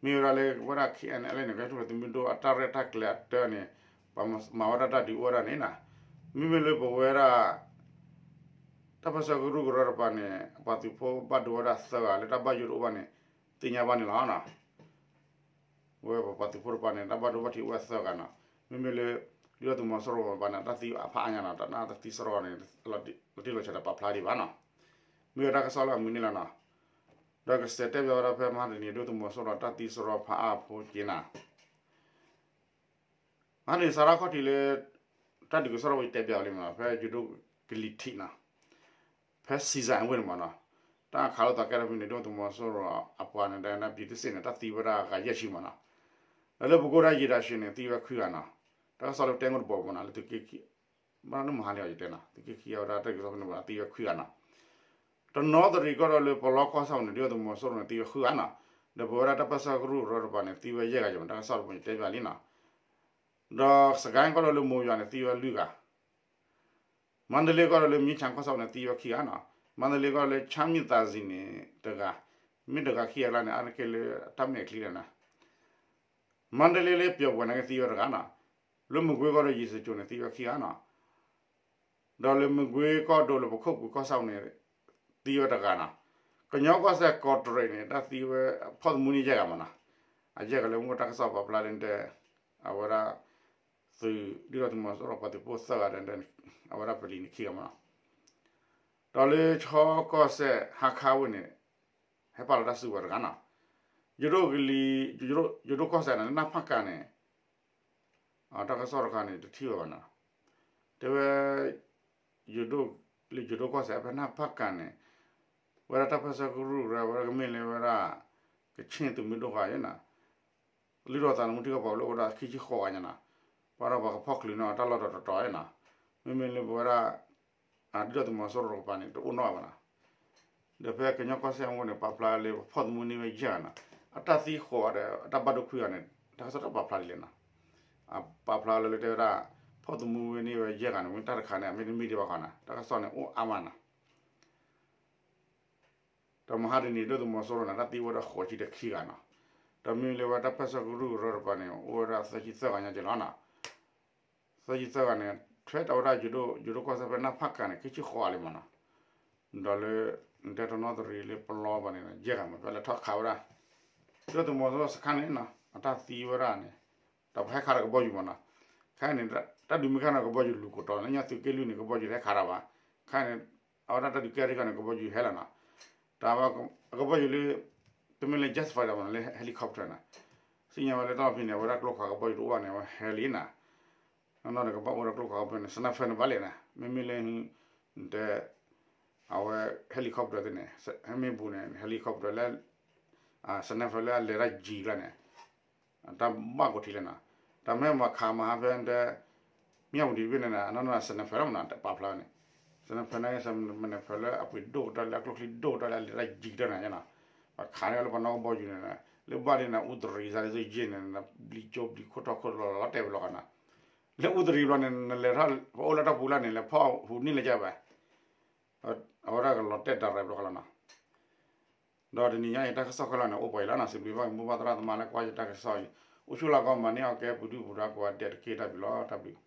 မ့ၢ်ဝဲဒၣ်လၢဝဲဒၣ် K N L A န့ၣ် ကဲထူၣ်ဖျဲးသုးမုၢ်ဒိၣ်အတၢ်ရဲၣ်တၢ်ကျဲၤအတၢန့ၣ် ပှၤမၤဝဲဒၣ်တၢ်ဒုးအိၣ်ဝဲဒၣ်န့ၣ်နီၤ, မ့မ့ၢ်လၢပဝဲဒၣ် တၢ်ပၢၢ်ဆၢကရူၢ်ကရၢတပၤန့ၣ် အပှၤသုးဖိဘၣ်ဒိဝဲဒၣ်သၢဂၤလၢတၢ်ဘၣ်ယိၣ်တအိၣ်ဘၣ်န့ၣ် သ့ၣ်ညါဘၣ်န့ၣ်လီၤနီၤ. ဝဲပှၤသုးဖိတပၤန့ၣ် တၢ်ဘၣ်ဒိဘၣ်ထံးအိၣ်ဝဲသၢဂၤနီၤ, မ့မ့ၢ်လၢ ဒုၣ်ဒါသုးမီၤစိရိၤတပၤန့ၣ် တၢ်သံအဖးအါညါနီၤ, တၢ်သံစရီန့ၣ် လီၤတံၢ်လီၤဆဲးဒီးပာ်ဖျါဒံးဘၣ်နီၤ, မ့ၢ်ဝဲတၢ်ကစီၣ်လၢအမုၢ်နံၤလီၤနီၤ. ဒီးကစဲးတဲဘၣ်ဝဲဒၣ်ဖဲမဟါတနံၤ ဒုၣ်ဒါသုးမီၤစိရိၤတၢ်သံစရီဖးအါဖိက့ၤနီၤ မဟါတနံၤစးထီၣ်ခီၣ်ထံးလၢ တၢ်ဒုးကစီၣ်ထီၣ်ဝဲယတဲဘၣ်လံမးနီၤ, ဖဲယိၤဒိၣ်ကလံၤထံးနီၤ, ဖဲစံစၣ်အဝ့ၢ်န့ၣ်မးနီၤ, တၢ်ခးလိာ်သးကဲထီၣ်ဖဲန့ၣ် ဒုၣ်ဒါသုးမီၤစိရိၤအပှၤန့ၣ် ဒီးနပျံၤတစ့ၣ်န့ၣ် တၢ်သံဝဲဒၣ်ဂၤယဲၢ်ဆံမးနီၤ, ဒီးလၢပကိးဒၣ်ယံာ်ဒၣ်ဆံန့ၣ် သံဝဲခွံဂၤနီၤ, တၢ်ကစီၣ်လၢပတဲအိၣ်တဘိးမးနီၤ, လၢသုးက့ခံ ဘၣ်လၢမဟါလံအီၤယတဲနီၤ, သုးက့ခံအဝဲဒၣ်တၢ်ဒုးကစီၣ်ဖဲန့ၣ်မး သံဝဲခွံဂၤနီၤ, တနီသရံၣ်ကီၢ်ဒီးလၢပလီကီၢ်ဆၣ်န့ၣ် ဒုၣ်ဒါသုးမီၤစိရိၤန့ၣ် သံဝဲဃုဂၤနီၤ, ဒီးပဝဲဒၣ်တၢ်ပၢၢ်ဆၢကရူၢ်ကရၢတပၤန့ၣ် သံဝဲယဲၢ်ဂၤယမး တၢ်ကစီၣ်တဘိးန့ၣ်တဲဘၣ်လံနီၤ, ဒီးစကဲကီၢ်ဒီးလၢမိၢ်ယွၤန့ၣ် သံဝဲလွံၢ်ဂၤ မါတလ့ကီၢ်ဒီးလၢမံဆၣ်ကီၢ်ဆၣ်န့ၣ် သံဝဲခံဂၤနီၤ, မါတလ့ကီၢ်ဒီးလၢ ချမ်းမြေသာစံ န့ၣ် တဂၤ, မ့ၢ်တဂၤခံဂၤလၢ်န့ၣ် အါတက့ၢ်လၢတၢ်မဲာ်ချံဒီးနီၤ, မါတလ့လၢပျီၤပှဲၤန့ၣ်က့သံဝဲတဂၤနီၤ, လၢမကွ့ကီၢ်ဒီးယံၤစကၠိၤန့ၣ် သံဝဲခံဂၤနီၤ, ဒီးလၢမကွ့ကီၢ်ဒိၣ်လၢပခိၣ်ပူၤကီၢ်ဆၣ်န့ၣ် သံဝဲတဂၤနီၤ, ကညီကီၢ်စဲၣ်ကီးတရံးန့ၣ် တၢ်သံဝဲဖီၣ်သမူန့ၣ်ယဲၢ်ဂၤမးနီၤ, အယဲၢ်ဂၤလၢမ့ၢ်တၢ်ကစီၣ်ပာ်ဖျါလၢတဲ အဝဲဒၣ် သုးဒုၣ်ဒါသုးမီၤစိရိၤပှၤသုးဖိသၢဂၤဒီး အဝဲဒၣ်ပလံၤန့ၣ်ခံဂၤမးနီၤ, ဒီးလၢဆီကီၢ်စဲၣ်ဟါခါဝ့ၢ်န့ၣ် ဟဲပာ်လီၤတၢ်စုကဝဲၤတဂၤနီၤ, ယိၤဒိၣ်ကလံၤ ယိၤဒိၣ်ကီၢ်စဲၣ်န့ၣ် လၢနၢ်ဖးကၤန့ၣ် တၢ်ကစီၣ်တခါန့ၣ် တထံၣ်ဝဲဘၣ်နီၤ, တဲဝဲ ယိၤဒိၣ် လၢယိၤဒိၣ်ကီၢ်စဲၣ်ဖဲနၢ်ဖးကၤန့ၣ် ဝဲဒၣ်တၢ်ပၢၢ်ဆၢကရူၢ်ကရၢ ဝဲဒၣ်ကမ့ၢ်လၢဝဲဒၣ် ကဆ့ၣ်သုးမုၢ်ဒိၣ်ဃာ်ယဲနီၤ, လုၢ်ထီၣ်သးသမူထံကီၢ်ပှၤကလုာ်အိၣ်ဝဲဒၣ်ခံဆံဃိးဂၤညါနီၤ, ပှၤဒီးပှၤကဖီၣ်ချုးန့ၢ်တၢ်လီၢ်တတီၤတီၤယဲနီၤ, မ့မ့ၢ်လၢပဝဲဒၣ် ဒုၣ်ဒါသုးမီၤစိရိၤတကပၤန့ၣ် တအိၣ်နီတဂၤဘၣ်နီၤ, ဒီးဖဲကညီကီၢ်စဲၣ်အဝ့ၢ်န့ၣ် ပာ်ဖျါလၢပဖီၣ်သမူန့ၢ်ဝဲယဲၢ်ဂၤနီၤ, အတၢ်သံဃိးဂၤဒီး အတၢ်ဘၣ်ဒိခွံဂၤန့ၣ် တၢ်ကစီၣ်တပာ်ဖျါဒ်လဲၣ်နီၤ, အပာ်ဖျါလၢလၢတဲဝဲဒၣ် ဖီၣ်သမူဝဲန့ၢ်ဝဲယဲၢ်ဂၤန့ၣ် မ့ၢ်တၢ်တခါန့ၣ် အမ့ၢ်တမ့ၢ်ဒံးဘၣ်ဃီနီၤ, တၢ်ကစီၣ်န့ၣ်အိၣ်အါမးနီၤ ဒီးမဟါတနံၤ ဒုၣ်ဒါသုးမီၤစိရိၤန့ၣ် တၢ်သံဝဲဒၣ်ဃိးဆံဒီးခံဂၤနီၤ, ဒီးမ့မ့ၢ်လၢဝဲတၢ်ပၢၢ်ဆၢကရူၢ်ကရၢတကပၤန့ၣ် အိၣ်ဝဲဒၣ်သၢဆံသၢဂၤညါက့ၤလီၤနီၤ, သၢဆံသၢဂၤန့ၣ် ထွဲတၢ်ဝဲဒၣ်ယိၤဒိၣ် ယိၤဒိၣ်ကီၢ်စဲၣ်ဖဲနၢ်ဖးကၤန့ၣ် ခံဆံဃိးဂၤလံမးနီၤ, ဒီးလၢ တဲတနီသရံၣ်လၢပလီပှၤန့ၣ် ယဲၢ်ဂၤမး ဖဲလဲၤထီၣ်ခးဝဲဒၣ် ဒုၣ်ဒါသုးမီၤစိရိၤစခါန့ၣ်နီၤ အတၢ်သံဝဲဒၣ်န့ၣ် ဒီးပဟဲခးဒီးကဘီယူၤမးနီၤ, ခဲအံၤန့ၣ် တၢ်ဒုးမ့ၢ်ခါန့ၣ် ကဘီယူၤလူၤကိးတီၤ လၢညါသုးက့လွံၢ်န့ၣ် ကဘီယူၤတဟဲခးတၢ်ဘၣ်, ခဲအံၤန့ၣ် အဝဲဒၣ်တၢ်ဒုးကဲထီၣ်တခါန့ၣ် ကဘီယူၤဟဲလီၤနီၤ, တၢ်အကဘီယူၤလၢ တမ့ၢ်လၢ jet fighter မးနီၤ လၢ helicopter နီၤ, စံၣ်ညီၣ်ဝဲလၢတၢ်လီၢ်ဖဲန့ၣ် အဝဲဒၣ်ကျိခးကဘီယူၤတအိၣ်ဘၣ်န့ၣ် အဝဲဟဲလံနီၤ နီၢ်နီၢ်န့ၣ် ကဘၣ်အိၣ်ဒီးကျိခးကဘီယူၤန့ၣ် sniper န့ၣ်ဘၣ်လဲၣ်နီၤ, မ့မ့ၢ်လၢ တဲ အဝဲ helicopter သ့ၣ်န့ၣ် မ့ၢ်ဘူးန့ၣ် helicopter လၢ sniper လၢအလဲၤတၢ်ယံၤကျါန့ၣ် တၢ်ဘၣ်ကီးထံလဲၣ်နီၤ, တၢ်မ့ၢ်မၤခးမဟါဖဲတဲ မ့ၢ်ပူၤဒံးဘ့ၣ်န့ၣ် အနီၢ်နီၢ် sniper လီၤမးနီၤ တပာ်ဖျါန့ၣ် sniper န့ၣ် sniper လၢအပှ့ၤဒိၣ်ကတၢၢ်လၢအကျိချံဒိၣ်ကတၢၢ်လၢအလဲၤတၢ်ယံၤကတၢၢ်န့ၣ် ပှၤခးန့ၢ်လၢပှၤနီၢ်ကဘီယူၤန့ၣ် လၢဘၣ်ဒ်န့ၣ် အူသရံးစ့ၢ်ကီးယဲၢ်န့ၣ် ဘျံးကၠိဘျံးခိၣ်ထီၣ်ခိၣ်လီၤလီၤတဲာ်ဝဲလီၤကနီၤ, လၢအူသရံးဘျီန့ၣ် နလဲၤထီၣ် ပအိၣ်လၢတၢ်ပူၤလၢ်န့ၣ် လဲၤဖီၣ်ဟူးန့ၢ်လၢၤဘၣ်, အဝဲဒၣ်ကလီၤတဲာ်တၢ်ရဲၣ်ဘျီဃီလီၤနီၤ ဒီးတနံၤညါအံၤ တၢ်ကစီၣ်ခဲလၢာ်န့ၣ် အိၣ်ပှဲၤအံၤလီၤနီၤ, စံးဘျုးဘၣ်မိၢ်ပၢ်သရၣ်သမါလၢကွၢ်ယတၢ်ကစီၣ်အံၤ, အိၣ်ဆူၣ်လၢကီၢ်မၤန့ၢ်အီၣ်ကဲပူၤဒုၣ်ပူၤဒါကိးဂၤဒဲးတက့ၢ် တၢ်ဘျုးလီၤ တၢ်ဘျုး